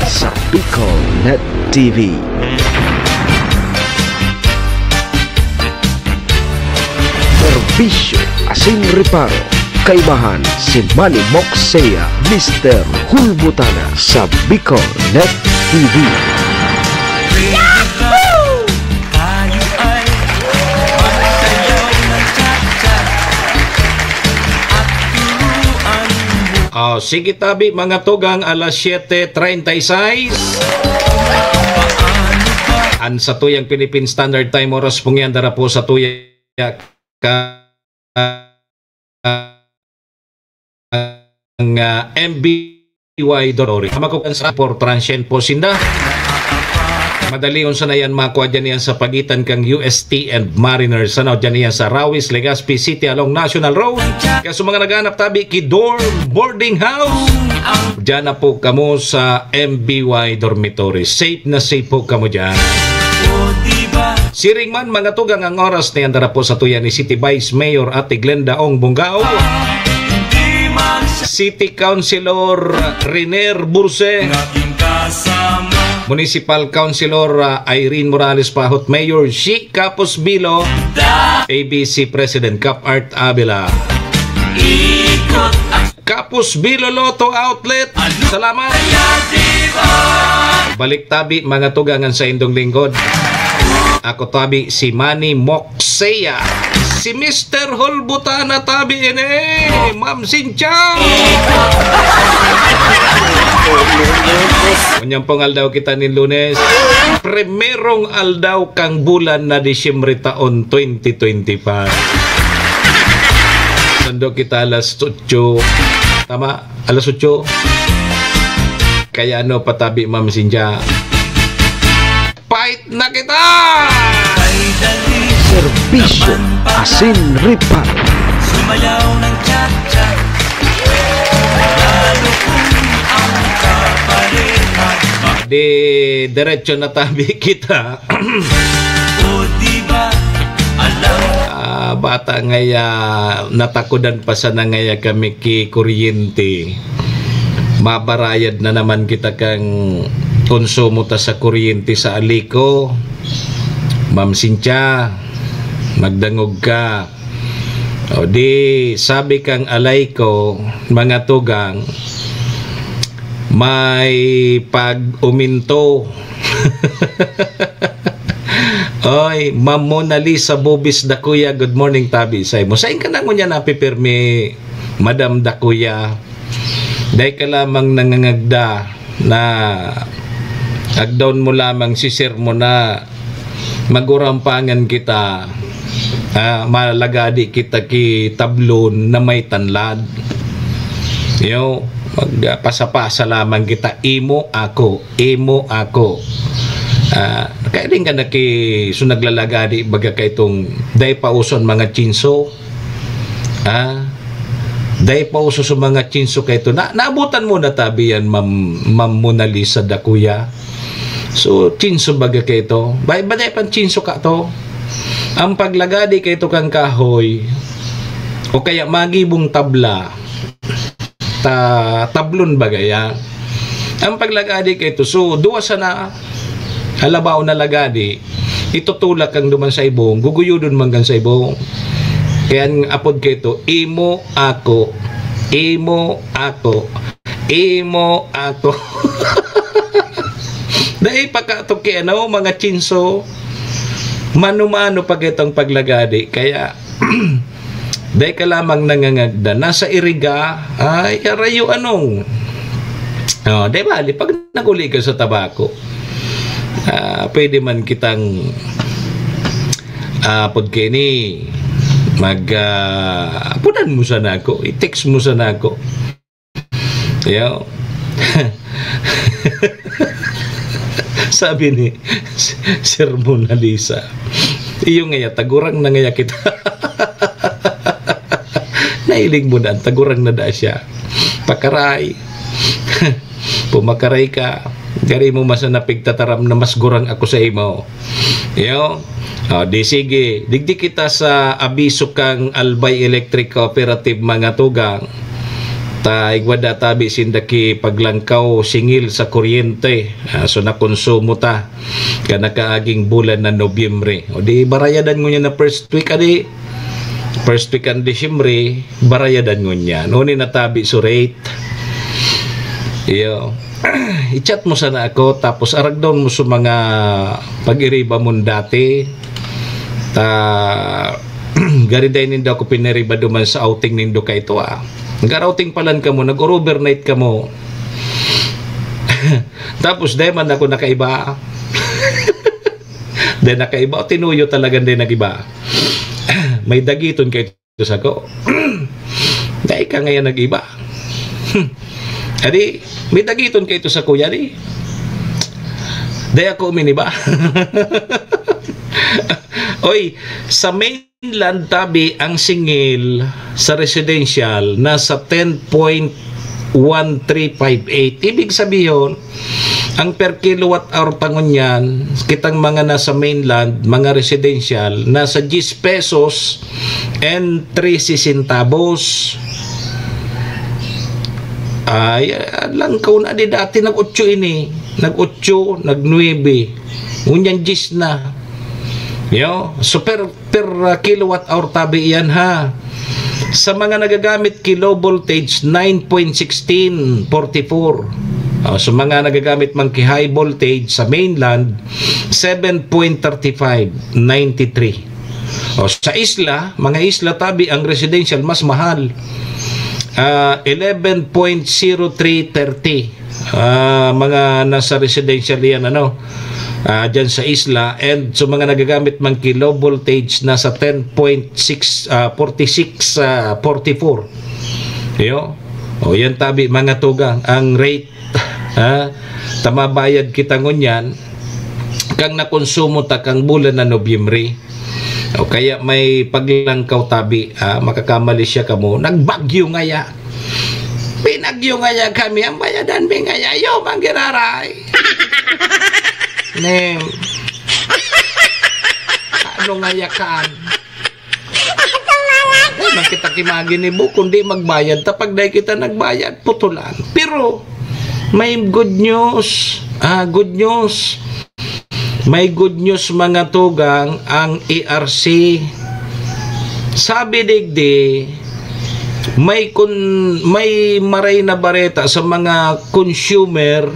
sa Bicol Net T V. Serbisyo asin reparo. Kaibahan si Manny Moksea, Mister Hulbutana sa Bicol Net T V. Tayo ay magsayaw ng cha-cha at turuan mo. Ah, sige tabi, mga tugang, alas siyete treinta y seis. An satuyang Philippine Standard Time, oras pong yan, dara po sa tuya ka, ang, ah, M B Y Dorori. Makukuha sa por transient po sinda. Madalion sana yan, makwa dyan yan sa pagitan kang U S T and Mariners. Ano, dyan yan sa Rawis, Legazpi City along National Road. Kaya sa mga naghahanap tabi, ki dorm, boarding house, dyan na po kamo sa M B Y Dormitory. Safe na safe po kamo dyan. Siring man, mga tugang, ang oras na yan, dara po sa tuya ni City Vice Mayor Ate Glenda Ong Bungao, City Councilor Riner Burse, Municipal Councilor, ah, Irene Morales Pahot, Mayor Shi Capos Bilo, A B C President Cap Art Avila. Ikot ang Kapos Bilo Lotto Outlet. Salamat. Balik tabi, mga tugang, an saindong lingkod. Ako tabi, si Manny Moksea. Si Mister Holbutana tabi ini, Ma'am Cynthia. Unyang pong aldaw kita nin Lunes. Primerong aldaw kang bulan na Disyembre taon twenty twenty-five. Sundo kita alas otso. Tama? Alas otso. Kaya ano, patabi, Ma'am Cynthia. Fight na kita! Serbisyo asin reparo. Sumayaw ng cha-cha. Lalo kung ang kapareha. Di, diretso na tabi kita. O, di ba? Alam. Ah, bata ngaya, natakodan pa sana ngaya kami ki kuryente. Mabarayad na naman kita kan konsumo ta sa kuryente sa Alico. Ma'am Cynthia, magdangog ka. O di, sabi kang Alico, mga tugang, may pag-uminto. Oy, Ma'am Mona Lisa Bubis Dakuya, good morning, tabi sa imo. Sain ka na ngunyan napipirmi, Madam Dakuya? Dai ka lamang nangangagda na agdaon mo lamang si sir mo na magurampangan kita, ah, malagadi kita ki tablon na may tanlad. Yo, magpasapasa lamang kita, imo ako, imo ako. Ah, kaya din ka naki-, so naglalagadi, baga ka itong dai pa uso ang mga tsinso. Ah, dai pa uso sa mga tsinso kay ito. Na, naabutan mo na tabi yan, Ma'am, Ma'am Mona Lisa Dakuya? So, tsinso baga kay ito? Ba, ba dai pang tsinso ka to? Ang paglagadi kay ito kang kahoy, o kaya magibong tabla, ta, tablon baga yan. Ang paglagadi kay ito, so, duwa sana, halabaw na lagadi, itutulak kang duman sa ibong, guguyodon man kan sa ibong. Kaya ang apod kaito, imo ako, imo ako, imo ako. Dai pa ka to ki ano, mga chinso. Mano-mano pa kitang paglagadi. Kaya, dai ka lamang nangangagda. Nasa iriga, ay, arayo anong. Oh, di bali, pag naguli ka sa tabako, ah, pwede man kitang, ah, pagkini, mag, ah, apudan mo sana ako, i-text mo sana ako. Yo. Sabi ni Sir Mona Lisa, "Iyo ngaya, tagurang na ngaya kita." Nailing mo na, tagurang na da siya. Pakaray. Pumakaray ka. Gari mo masanapig tataram na mas gurang ako sa imo. Yo. O, di sige. Digdi kita sa abiso kang Albay Electric Cooperative, mga tugang. Ta igwa da tabi sinda ki paglangkaw singil sa kuryente. Ah, so nakonsumo ta. Kan nakaaging bulan na Nobyembre. O di barayadan ngunyan na first week, adi. First week kan Disyembre, barayadan ngunyan. Uni na tabi so rate. Iyo. I-chat mo sana ako, tapos aragdon mo sa mga pag-iriba mon dati. Ta, gari dai nindo ako piniriba duman sa outing nindo kaito, ah. Nag-outing palan kamo, nag-overnight kamo. Tapos, dai man ako nakaiba. Dai nakaiba, o tinuyo talaga, dai nagiba. May dagiton kaito sako. Dai ka ngayon nag-iba. Adi, may dagiton kaito sako, yari. Dai ako uminiba. Oy, sa mainland tabi ang singil sa residential nasa ten point one three five eight. Ibig sabihin, ang per kilowatt hour ta ngunyan, kitang mga nasa mainland, mga residential, nasa diyes pesos and trese centavos. Ay, ah, langkaw na di dati, nag-otso ini, nag-otso, nag-nuebe. Ngunyan diyes na. Yo, so per, per, ah, kilowatt hour tabi iyan, ha. Sa mga nagagamit ki low voltage, nine point sixteen forty-four. O, sa mga nagagamit man ki high voltage sa mainland, seven point thirty-five ninety-three. O, sa isla, mga isla tabi, ang residential mas mahal. Ah, eleven point zero three thirty. Ah, mga nasa residential yan, ano, ah, dyan sa isla. And sa mga nagagamit man ki low voltage, nasa ten point six, ah, forty-six, ah, forty-four. Yo. O, yan tabi, mga tugang, ang rate, ha? Ta mabayad kita ngunyan, kang nakonsumo ta kang bulan na Nobyembre. O kaya may paglangkaw tabi, ah, makakamali siya kamo. Nagbagyo ngaya. Pinagyo ngaya kami, ang bayadan mi ngaya, yo, manggiraray. Nem. Ano ngaya kan? Ay, man kita kimagi ni Bu, kundi magbayad. Ta pag dai kita nagbayad, putulan. Pero, may good news. Ah, good news. May good news, mga tugang, ang E R C. Sabi digdi, may kun-, may maray na bareta sa mga consumer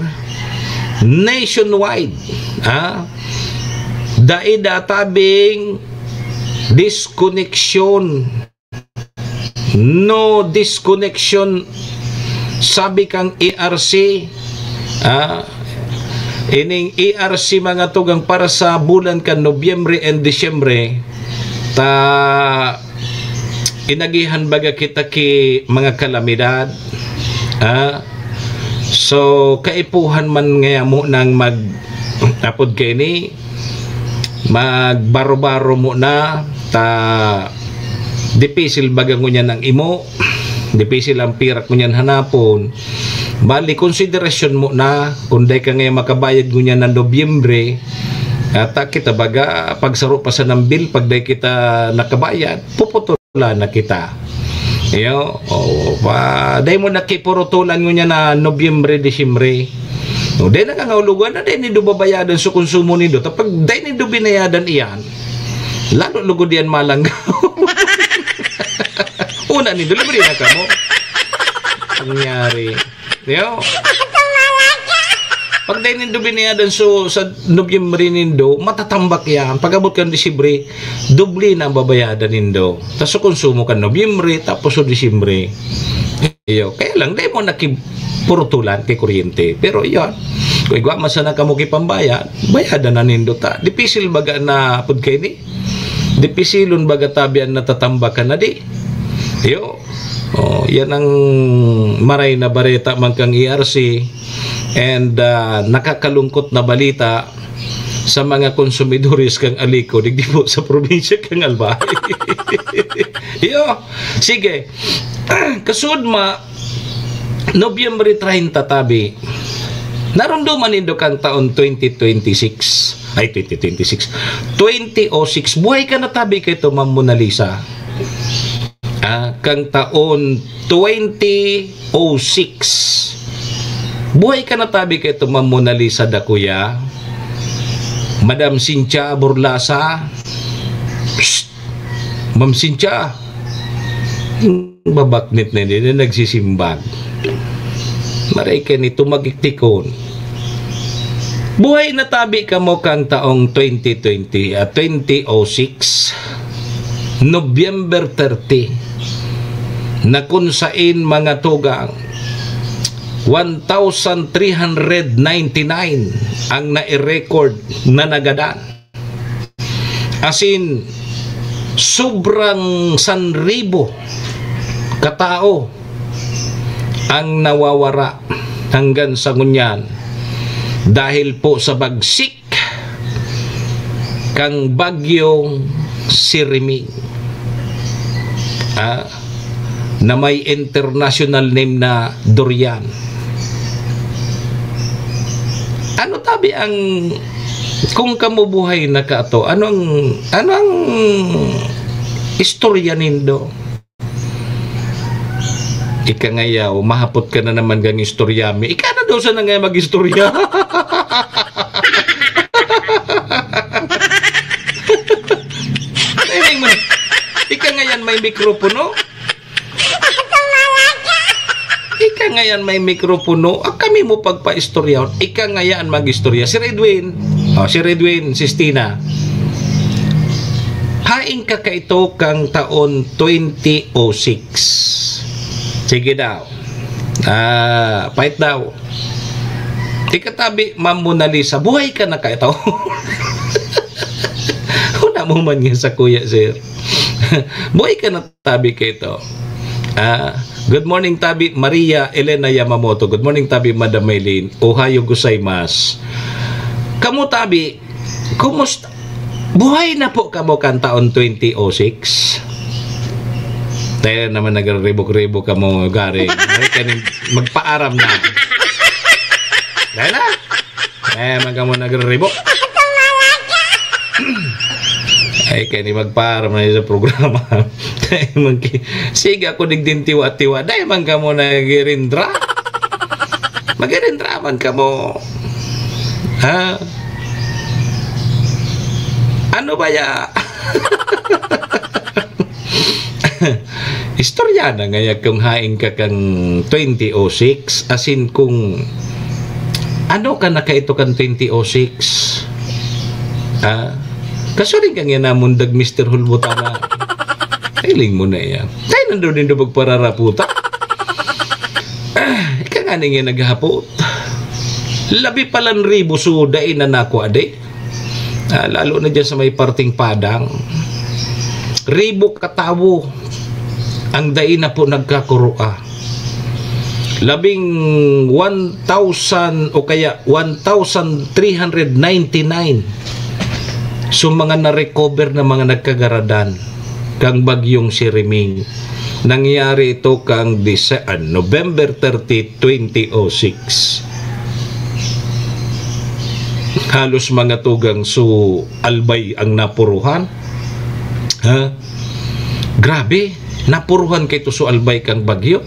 nationwide. Ah, dai da tabing disconnection. No disconnection, sabi kang E R C. Ah, ining E R C, mga tugang, para sa bulan kan Nobyembre and Disyembre, ta inagihan baga kita ki mga kalamidad. Ah, so, kaipuhan man ngaya mo nang mag-, apod kaini, magbaro-baro mo na, ta dipisil baga ngunyan ang imo, dipisil ang pirak ngunyan hanapon. Bali, konsiderasyon mo na, kung dai ka ngayon makabayad ngunyan ng Nobyembre, ata kita baga, pagsaro pa sa ng bill, pag dai kita nakabayad, puputulan na kita. Iyo, o, pa, dai mo nakipurutulan ngunyan na Nobyembre, Disyembre. No, dai na kangahulugan na dai nindo babayadan sa konsumo nindo. Tapag dai nindo binayadan iyan, lalo lugod yan malanggaw. Una nindo, libre na kamo. Nangyari. Yo. Pag dai nindo binayadan so, sa Nobyembre nindo, matatambak yan. Pag-abot kan Disyembre, doble na ang babayadan nindo. Tas so konsumo kan Nobyembre, tapos so Disyembre. Iyo, kaya lang, dai mo nakipurtulan kay kuryente. Pero iyon, kung igwa man sana kamo kipambayad, bayadan na nindo ta. Dipisil baga na pud kaini? Dipisilon baga tabi an natatambakan na di? Iyo. Oh, yan ang maray na bareta man kang E R C. And, ah, nakakalungkot na balita sa mga konsumidores kang Alico, digdi po sa probinsya kang Albay. Iyo, sige. Kasud ma, Nobyembre treinta tabi. Narumduman nindo kang taon twenty twenty-six. Ay, twenty twenty-six. Twenty oh six. Buhay ka na tabi kay to, Ma'am Mona Lisa. Ah, kang taon twenty oh six. Buhay ka na tabi kay to, Ma'am Mona Lisa Dakuya. Madam Cynthia Burlasa. Psst! Ma'am Cynthia, babaknit na nila nagsisimbag. Maray ka nito magiktikon. Buhay na tabi kamo kang taong twenty twenty, ah, twenty oh six, November thirty, na kun sain mga tugang, one thousand three hundred ninety-nine ang nai-record na nagadan. Asin, sobrang sanribo katao ang nawawara hanggang sa ngunyan dahil po sa bagsik kan bagyong Siriming. Ah, na may international name na Dorian. Ano tabi ang, kung kamo buhay na kato, ano ang, ano ang istorya nindo? Ika ngayaw, mahapot ka na naman kang istorya mi. Ika na daw sana ngayon mag-istorya. Timing mo. Ika ngayon may mikropono. Ika ngayon may mikropono. Ah, kami mo pagpaistoryahon. Ika ngayon mag-istorya. Sir Edwin. Oh, Sir Edwin, Sistina. Hain ka kaito kang taon twenty oh six. Sige daw. Ah, pait daw. Ikatabi, Ma'am Mona Lisa, buhay ka na kaito. Una mo man nga sa kuya, sir. Buhay ka na tabi kaito. Ah, good morning, tabi, Maria Elena Yamamoto. Good morning, tabi, Madam Maylene. Ohayo gozaimasu. Kamo, tabi, kumusta? Buhay na po kamo kan taon twenty oh six? Tayo naman nagreribok-ribok kamo, gari. Ay, kaning magpaaram na. Dahil na. Eh, man kamo nagreribok. Ay, kani magpaaram na sa programa. Ay, man ki-, sige ako digdin tiwa-tiwa. Dahil man kamo nagirindra. Magirindra man kamo. Ha? Ano ba ya? Istorya na ngaya kung hain ka kang twenty oh six, asin kung ano ka na kaito kan twenty oh six. Ah, kasuring ka nga namundag, Mister Hulbutana. Kailing mo na iya. Kaya nandun din magpararaputa. Ah, ika nga nga naghapot. Labi palan ribo so dai na nakwa di. Ah, lalo na dyan sa may parting Padang. Ribo katawo ang dai na po nagkakurua. Labing one thousand o kaya one thousand three hundred ninety-nine. So, mga na-recover na mga nagkagaradan kang Bagyong Siriming. Nangyari ito kang Dise-, ah, November thirty, twenty oh six. Halos mga tugang so Albay ang napuruhan. Ha? Grabe, napuruhan kay to so Albay kang bagyo.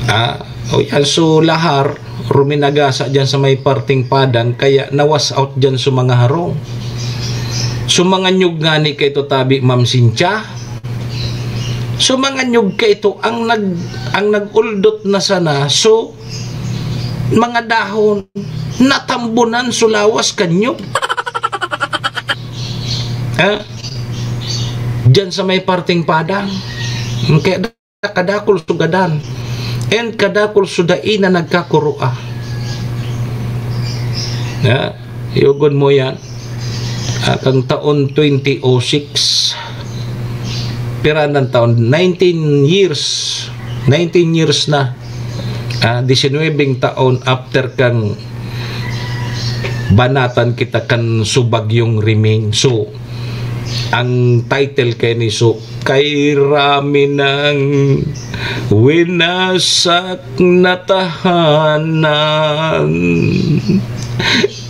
Ah, o yan, so Lahar, ruminagasa diyan sa may parting padang, kaya na-wash out diyan sa mga harong. So, mga nyug ngani kaito tabi, Ma'am Cynthia. So, mga nyug kaito ang nag-, ang nag-uldot na sana. So, mga dahon, natambunan sa lawas kan nyug. Ha? Diyan sa may parting padang. Kaya kadakul sugadan. And kadakul su dai na nagkakurua. Ya, yugon mo yan. Ah, kang taon twenty oh six. Pira nang taon? Nineteen years. Nineteen years na. Ah, disinwebeng taon after kang banatan kita kan subagyong Riming. So, ang title kay ni, so, Kay Rami nang winasak na tahanan.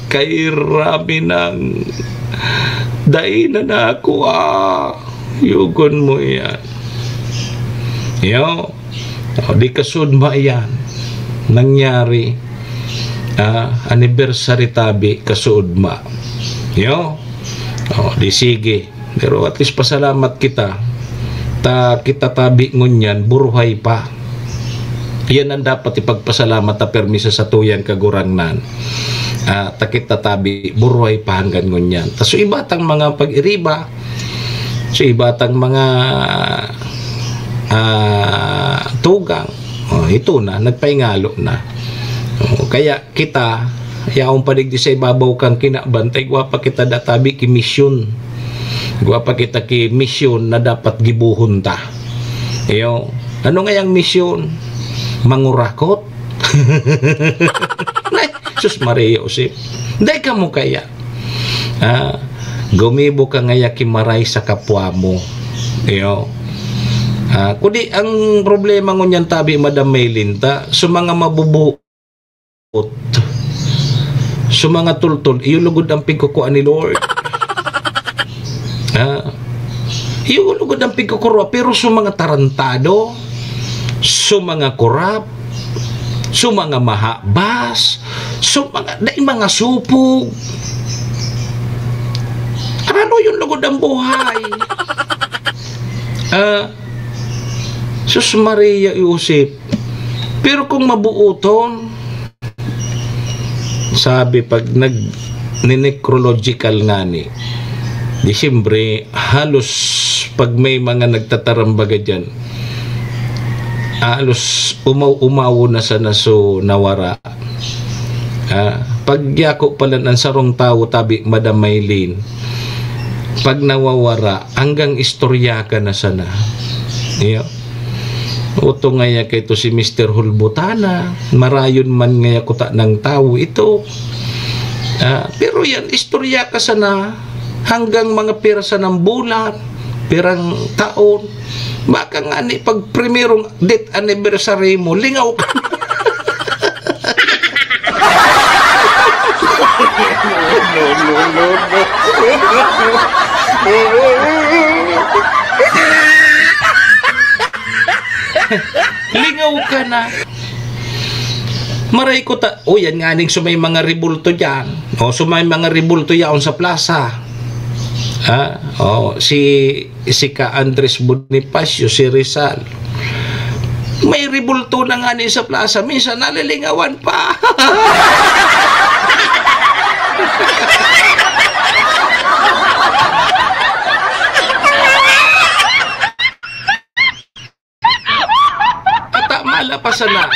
Kay Rami nang dai na nako, ah. Yugon mo yan. Yo. O, di kasudma yan. Nangyari, ah, anniversary tabi, kasudma. Yo. O, di sige. Pero at least pasalamat kita. Ta, kita tabi ngunyan, buruhay pa. Yan ang dapat ipagpasalamat ta permi sa satuyang Kagurangnan. Ah, ta kita tabi, buruhay pa hanggan ngunyan. Ta so iba tang mga pag-iriba, so iba tang mga, ah, tugang, o, ito na, nagpaingalo na. O, kaya kita, yaon pa digdi sa ibabaw kang kinaban, ta igwa pa kita databi ki misyon. Igwa pa kita ki misyon na dapat gibohon ta. Iyo. Ano ngayang misyon? Mangurakot? Nay, sus Maria Josep. Dai kamo kaya. Ah, gumibo ka ngaya ki maray sa kapwa mo. Iyo. Ah, kundi ang problema ngunyan tabi, Madam Maylin, ta, sa mga mabubuot, sa mga tultol, iyo lugod ang pigkukua ni Lord. Ah, iyo lugod ang pigkukurwa, pero sa mga tarantado, sa mga korap, sa mga mahabas, sa mga, dai mga supog. Arano yun lugod ang buhay? Ah, sus Maria Josep. Pero kung mabuoton, sabi, pag nag-, ninecrological ngani, di siyempre, halos pag may mga nagtatarambaga diyan, halos umaw-umaw na sana so nawara. Ah, pag yako palan ang sarong tawo tabi, Madam Maylin, pag nawawara, hanggang istorya ka na sana. Iyo. Oto ngaya kay to si Mister Hulbutana, marayon man ngaya kuta ng tawo ito. Ah, pero yan, istorya ka sana hanggang mga pira sanang bulan, pirang taon. Baka ngani pag primerong death anniversary mo, lingaw ka. No, no, no, no. Lingaw ka na. Maray ko ta, o, yan nga ning sumay mga rebulto diyan. O, sumay mga rebulto yaon sa plaza. Ha? O, si, si ka Andres Bonifacio, si Rizal. May rebulto na nga ni sa plaza. Minsan nalilingawan pa. Ata, mala pa sana.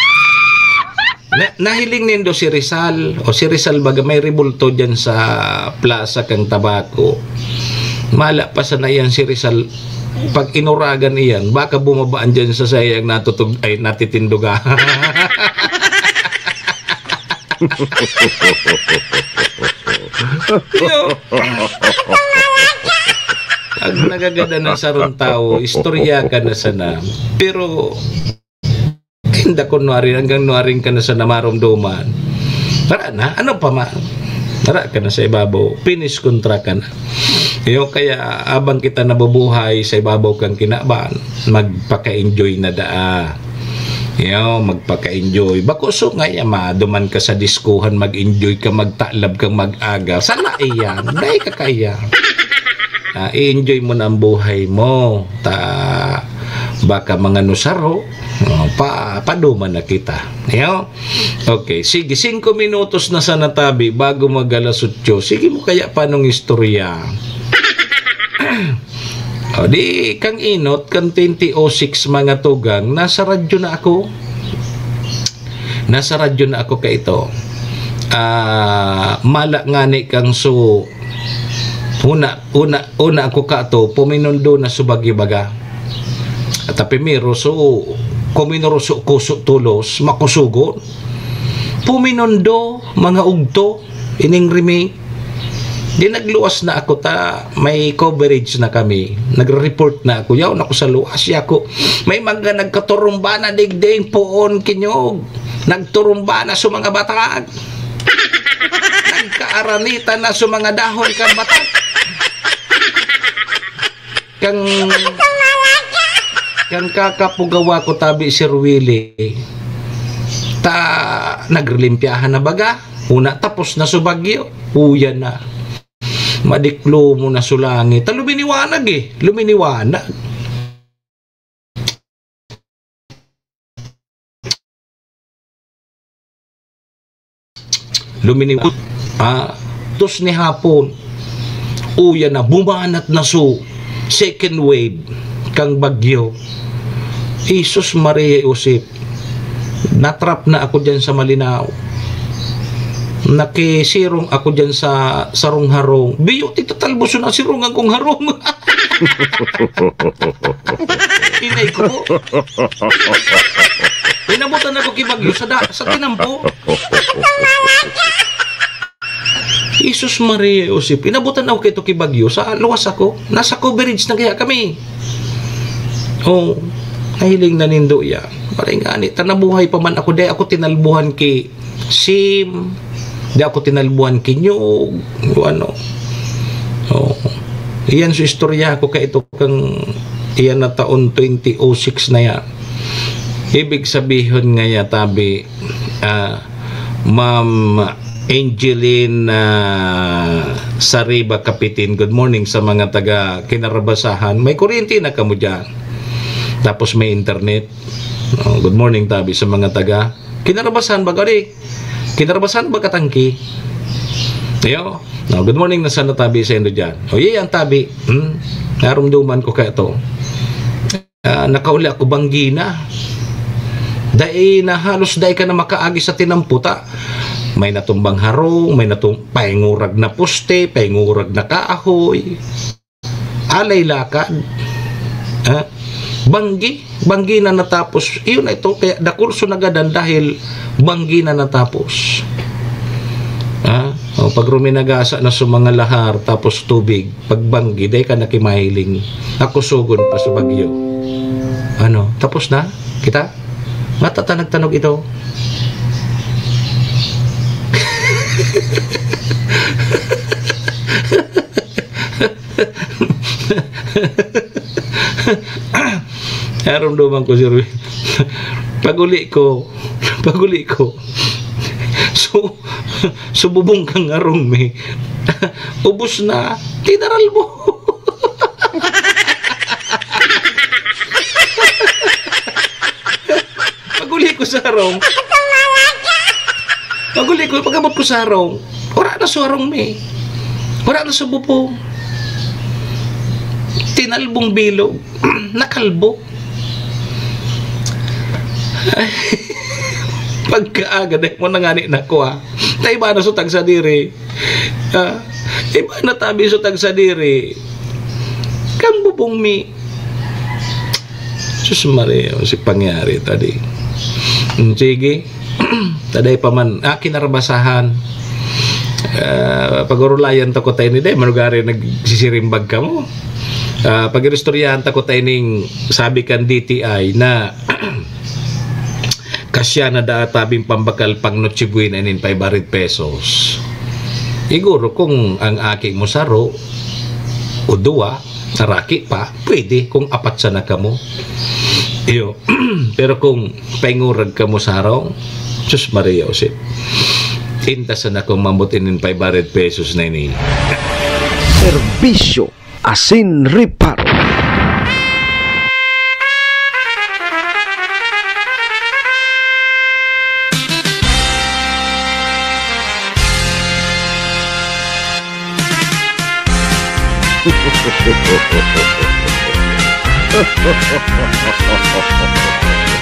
Na, nahiling nindo si Rizal, o si Rizal baga may rebulto diyan sa plaza kang Tabaco. Mala pa sana yan si Rizal, pag inuragan iyan, baka bumabaan diyan sa sayang natutug-, ay, natitinduga. Yo. Ang nagagada ng sarong tawo, istorya ka na sana. Pero, hindi, kunwari, hanggang nwaring ka na sana maromdoman. Tara na, ano pa man? Tara ka na sa ibabaw, finish kontra ka na. Iyo, kaya abang kita nabubuhay sa ibabaw kang kinaban, magpaka-enjoy na daa. Yo, magpaka-enjoy. Bako so nga, ya, maduman ka sa diskohan, mag-enjoy ka, magtalab ka, mag-aga. Sala iyan. Dai ka kaya. Ah, i-enjoy mo na ang buhay mo. Ta, baka mga nusaro, oh, pa, paduman na kita. Yo? Okay, sige, singko minutos na sana tabi bago mag alas otso. Sige mo kaya panong istorya. O, di, kang inot, kan twenty oh six, mga tugang, nasa radyo na ako. Nasa radyo na ako kaito. Ah, mala ngani kang so, una, una, una ako kato, puminondo na so bagyo baga. At primero, so, kuminuruso-kuso tolos, makusugon. Puminondo, mga ugto, ining rimi. Di nagluwas na ako ta may coverage na kami. Nagre-report na ako. Yaon ako sa luwas. Yaon ako. May mga nagkaturumba na digding poon kinyog. Nagturumba na sa mga batag. Nagkaaranita na sa mga dahon kan batag. Kang, kang kakapugawa ko tabi, Sir Willie. Ta, nagrelimpyahan na baga. Una, tapos na so bagyo. Uyan na. Madiklo mo na so langit. Ta luminiwanag eh. Luminiwanag. Luminiw-, ah, tos ni hapon, uyan na, bumanat na so second wave kang bagyo. Jesus, Maria, Josep, natrap na ako dyan sa Malinao. Nakisirong ako dyan sa sarong harong. Biyo, titatalbos na sirong ang kong harong. Inay ko. Inabutan ako ki bagyo sa da-, sa tinampo. Jesus, Maria, Josep. Inabutan ako kito ki bagyo sa luwas ako. Nasa coverage na kaya kami. Oh, nahiling na nindo yan. Maray nga ni, ta nabuhay pa man ako, di ako tinalbuhan ki sim, di ako tinalbuhan ki nyog, o ano. Oh. Iyan so istorya ko kay ito kang, iyan na taon twenty oh six na yan. Ibig sabihin nga ya, tabi, ah, Ma'am Angeline, ah, Sariba Kapitin, good morning sa mga taga Kinarabasahan. May kuryente na kamo dyan. Tapos may internet. Oh, good morning, tabi, sa mga taga Kinarabasahan ba, gari? Kinarabasahan ba, katangki? Ayo. No, good morning na sana, tabi, sa indo dyan. O, iya yan, tabi. Hmm? Narumduman ko kaya to. Ah, nakauli ako banggi na. Dai na, halos dai ka na makaagi sa tinamputa. May natumbang harong, may natum-, paingurag na poste, paingurag na kahoy. Alay lakad. Ha? Banggi, banggi na natapos. Iyon na ito, kaya dakul so nagadan dahil banggi na natapos. Ha? O, pag ruminagasa na sa mga lahar, tapos tubig, pag banggi, dai ka nakimahiling. Nakusugon pa sa bagyo. Ano? Tapos na? Kita? Matatanag-tanog ito. Narumduman ko, Sir Will. Pag-uli ko, pag-uli ko, so, so bubong kang arong mi. Ubos na, tinaral mo. Pag-uli ko sa harong. Pag-uli ko, pag-abot ko sa harong, wala na sa harong mi. Wala na sa bubong. Tinalbong bilog. Nakalbo. Ay, pagkaaga, dai mo na ngani na kuha. Ta iba na so tagsadiri. Ah, iba na tabi so tagsadiri. Kang bubong mi. Sus Maria, si pangyari ta di. Hmm, sige. Taday pa man, ah, Kinarabasahan. Ah, pag-urulayan ta ko tayo ni day, manugari nagsisirimbag ka mo. Ah, pag-iristoryahan ta ko tayo ning sabi kan D T I na kasya na da tabing pambakal pang Noche Buena inin five hundred pesos. Siguro kung ang aki mo saro o duwa, saraki pa, pwede kung apat sana kamo. Iyo. Pero kung paingurag kamo sa harong, sus Maria Josep. Intasan akong mamutin nin five hundred pesos na ini. Serbisyo asin reparo.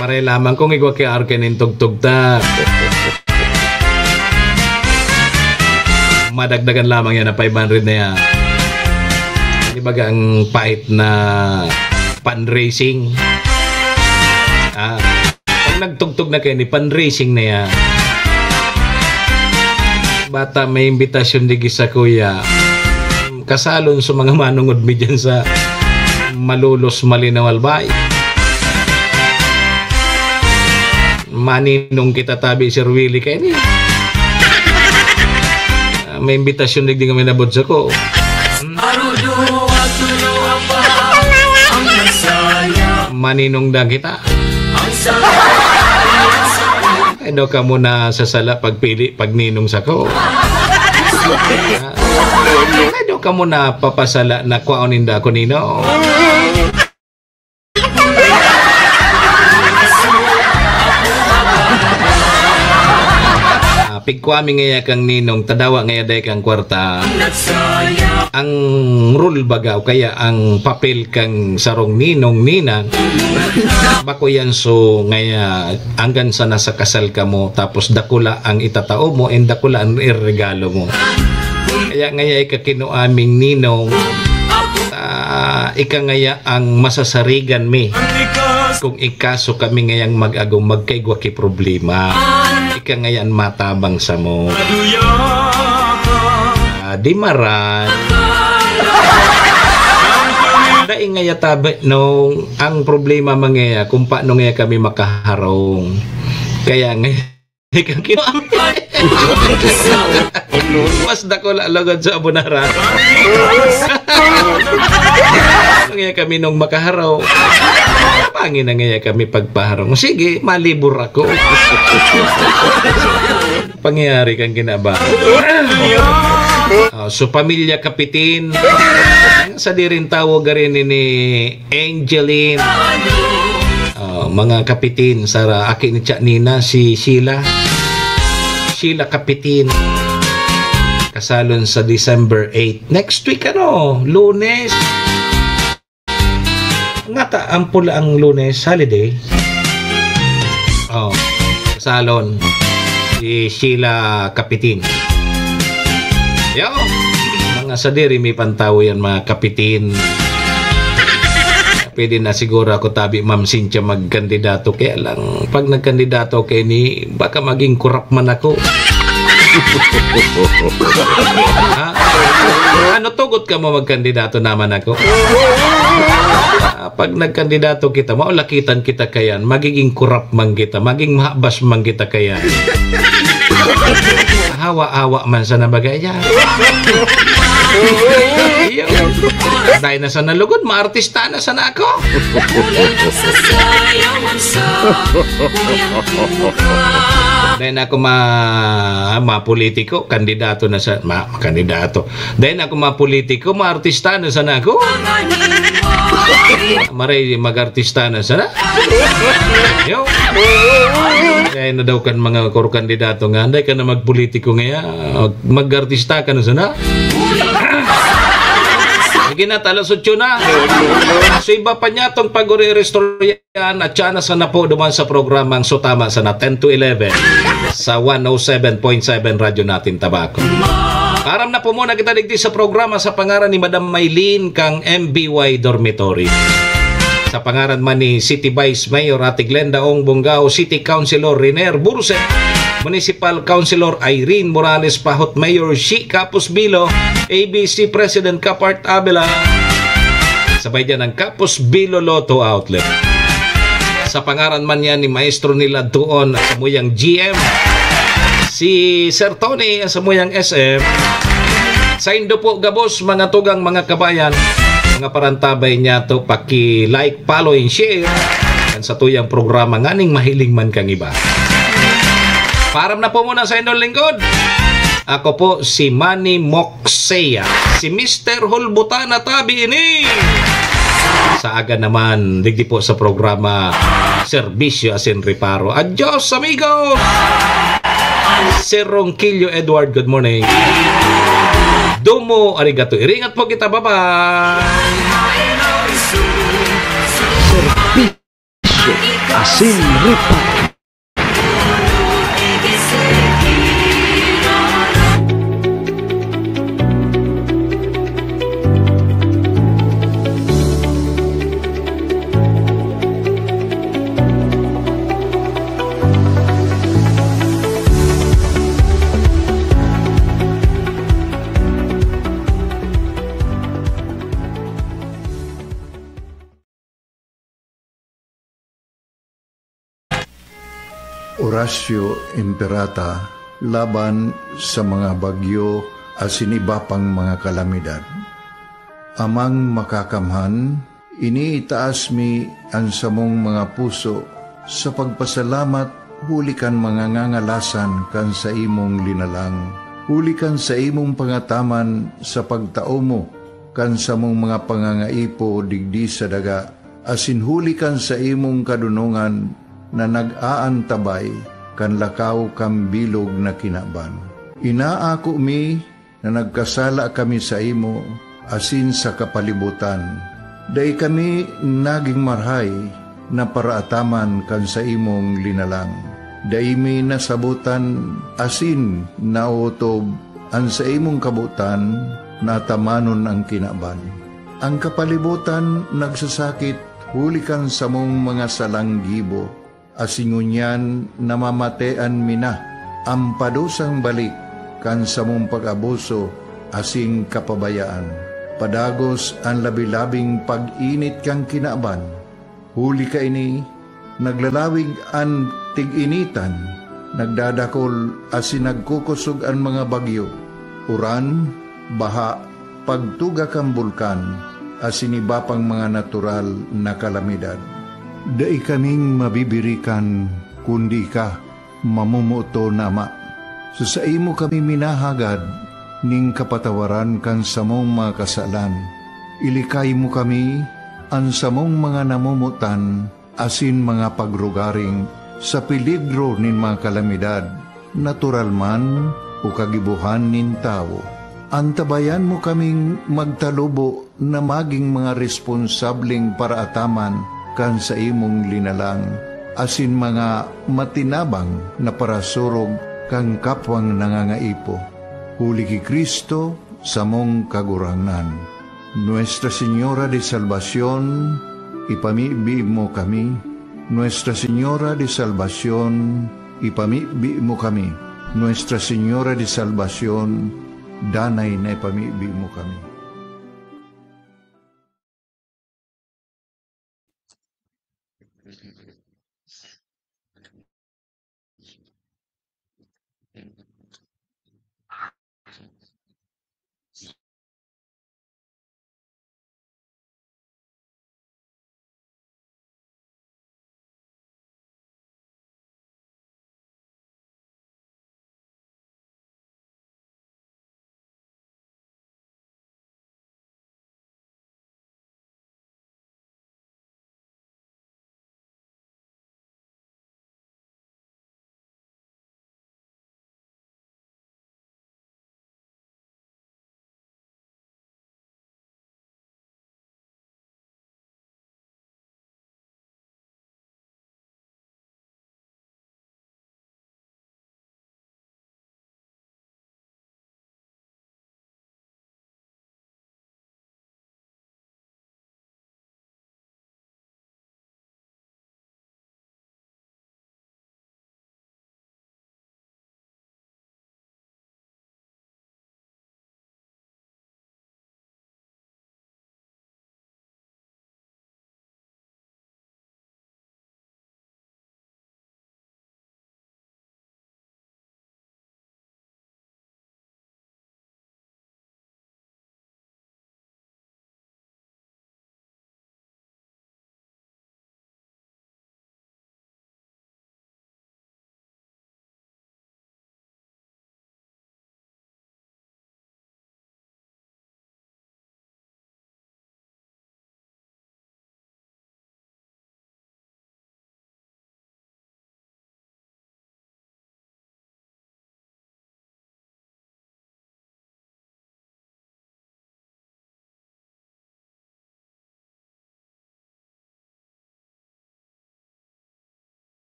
Maray lamang kung igwa ki arke nin tugtog ta. Madagdagan lamang yan na five hundred na yan. Di ba ang pait na fundraising? Ah, pag nagtugtog na kayo ni fundraising na yan. Bata, may imbitasyon digi sa kuya. Kasalon sa mga manungod mi dyan sa Malolos, Malinaw, Albay. Maninong kita tabi, Sir Willie, kayo ni. Ah, may imbitasyon digdi nga may nabot sa ko. Hmm? Maninong da kita. Ay, daw ka muna sa sala pagpili, pagninong sa ko. Ay, daw ka muna papasala na kwaon ninda ako, Nino. Ah, pigkwami ngaya kang ninong, tadawa ngaya day kang kwarta. Ang rule baga o kaya ang papel kang sarong ninong, ninang, bako yan. So, ngaya, anggan sana sa kasal kamo, tapos dakula ang itatao mo, and dakula ang iregalo mo. Kaya ngaya ikakinuaming ninong, ah, ika ngaya ang masasarigan mi. Kung ikaso kami ngayang mag-agom, magkaigwa ki problema. Ika ngaya an matabang samo. Ah, di maray. Dai ngaya tabi, no, ang problema man ngaya kung paano ngaya kami makaharong. Kaya ngaya, Ikaw kinu-, mas dakula lugod sa Abonaran. Ngaya kami nung makaharaw. Pangin na ngaya kami pagpaharong. Sige, malibor ako. Pangyayari kang ginaba. Ah, so, pamilya Kapitin. Sa diring tawo gari ni, ni Angeline. Ah, mga kapitin, sa ra-, aki ni Tia Nina, si Sheila. Sheila Kapitin. Kasalon sa December eight. Next week, ano? Lunes. Ngata, ang pula ang Lunes, holiday. Oh, kasalon. Si Sheila Kapitin. Yo! Mga sadiri, may pantawo yan, mga kapitin. Pwede na siguro ako tabi, Ma'am Cynthia, magkandidato. Kaya lang, pag nagkandidato ako ini, baka maging korap man ako. Ha? Ano, tugot ka mo magkandidato naman ako? Ah, pag nagkandidato kita, maulakitan kita kayan, magiging korap man kita, maging mahabas man kita kayan. Hawa-hawa man sana bagay yan. Iyo. Dahil na sana lugod, maartista na sana ako. Dahil na ako ma-, mapolitiko, kandidato na sa, ma-, kandidato. Dahil na ako mapolitiko, maartista na sana ako. Maray, mag-artista na sana. Yo. Kaya na daw kan mga kor-, kandidato nga, anday ka na magpolitiko ngaya, mag-, mag-artista ka na sana. Sige na, alas otso na. So, iba pa niya tong pag-uri-restore yan at siya na sana po duman sa programang So Tama Sana, ten to eleven, sa one oh seven point seven Radyo Natin Tabaco. Aram na po muna kita digdi sa programa sa pangaran ni Madam Maylene kang M B Y Dormitory. Sa pangaran man ni City Vice Mayor Ate Glenda Ong Bongao, City Councilor Riner Burset, Municipal Councilor Irene Morales Pahot, Mayor Shi Capus Bilo, A B C President Kapart Abela, sabay dyan ang Capus Bilo Lotto Outlet. Sa pangaran man yan ni Maestro nila doon at samuyang G M, si Sir Tony, ang samuyang S M. Saindo po gabos, mga tugang, mga kabayan, mga parantabay niya to, paki-like, follow, and share. Ang satuyang programa nganing mahiling man kan iba. Paaram na po muna sa inyong lingkod. Ako po si Manny Moxea, si Mister Hulbutana Tabi ini. Sa aga naman, digdi po sa programa, Serbisyo asin Reparo. Adios, amigos! Sir Ronquillo Edward, good morning. Domo arigato. Iringat po kita. Bye-bye. Serbisyo asin Reparo. Oratio Imperata laban sa mga bagyo asin iba pang mga kalamidad. Amang Makakamhan, iniitaas mi an samong mga puso sa pagpasalamat huli kan mga ngangalasan kan saimong linalang, huli kan saimong pangataman sa pagtao mo kan samong mga pangangaipo digdi sa daga, asin huli kan saimong kadonongan na nag-aantabay kan lakaw kan bilog na kinaban. Inaako mi na nagkasala kami saimo asin sa kapalibotan. Dai kami nagin marahay na paraataman kan saimong linalang. Dai mi nasabotan asin naotob an saimong kabotan na atamanon an kinaban. An kapalibotan nagsasakit huli kan samong mga salang gibo, asin ngunyan namamatean mi na an padusang balik kan samong pag-abuso asin kapabayaan. Padagos an labi-labing pag-init kan kinaban. Huli kaini, naglalawig an tig-initan, nagdadakol asin nagkukosog an mga bagyo, uran, baha, pagtuga kan bulkan, asin iba pang mga natural na kalamidad. Dai kaming mabibirikan kundi ika, mamomoton na Ama. Sa saimo kami minahagad nin kapatawaran kan samong mga kasalan. Ilikay mo kami, an samong mga namomotan, asin mga pagrugaring sa peligro nin mga kalamidad, natural man o kagibohan nin tawo. Antabayan mo kaming magtalubo na magin mga responsableng paraataman kan saimong linalang, asin mga matinabang na parasurog kan kapwang nangangaipo. Huli ki Cristo, samong Kagurangnan. Nuestra Señora de Salvacion, ipamibi mo kami. Nuestra Señora de Salvacion, ipamibi mo kami. Nuestra Señora de Salvacion, danay na ipamibi mo kami.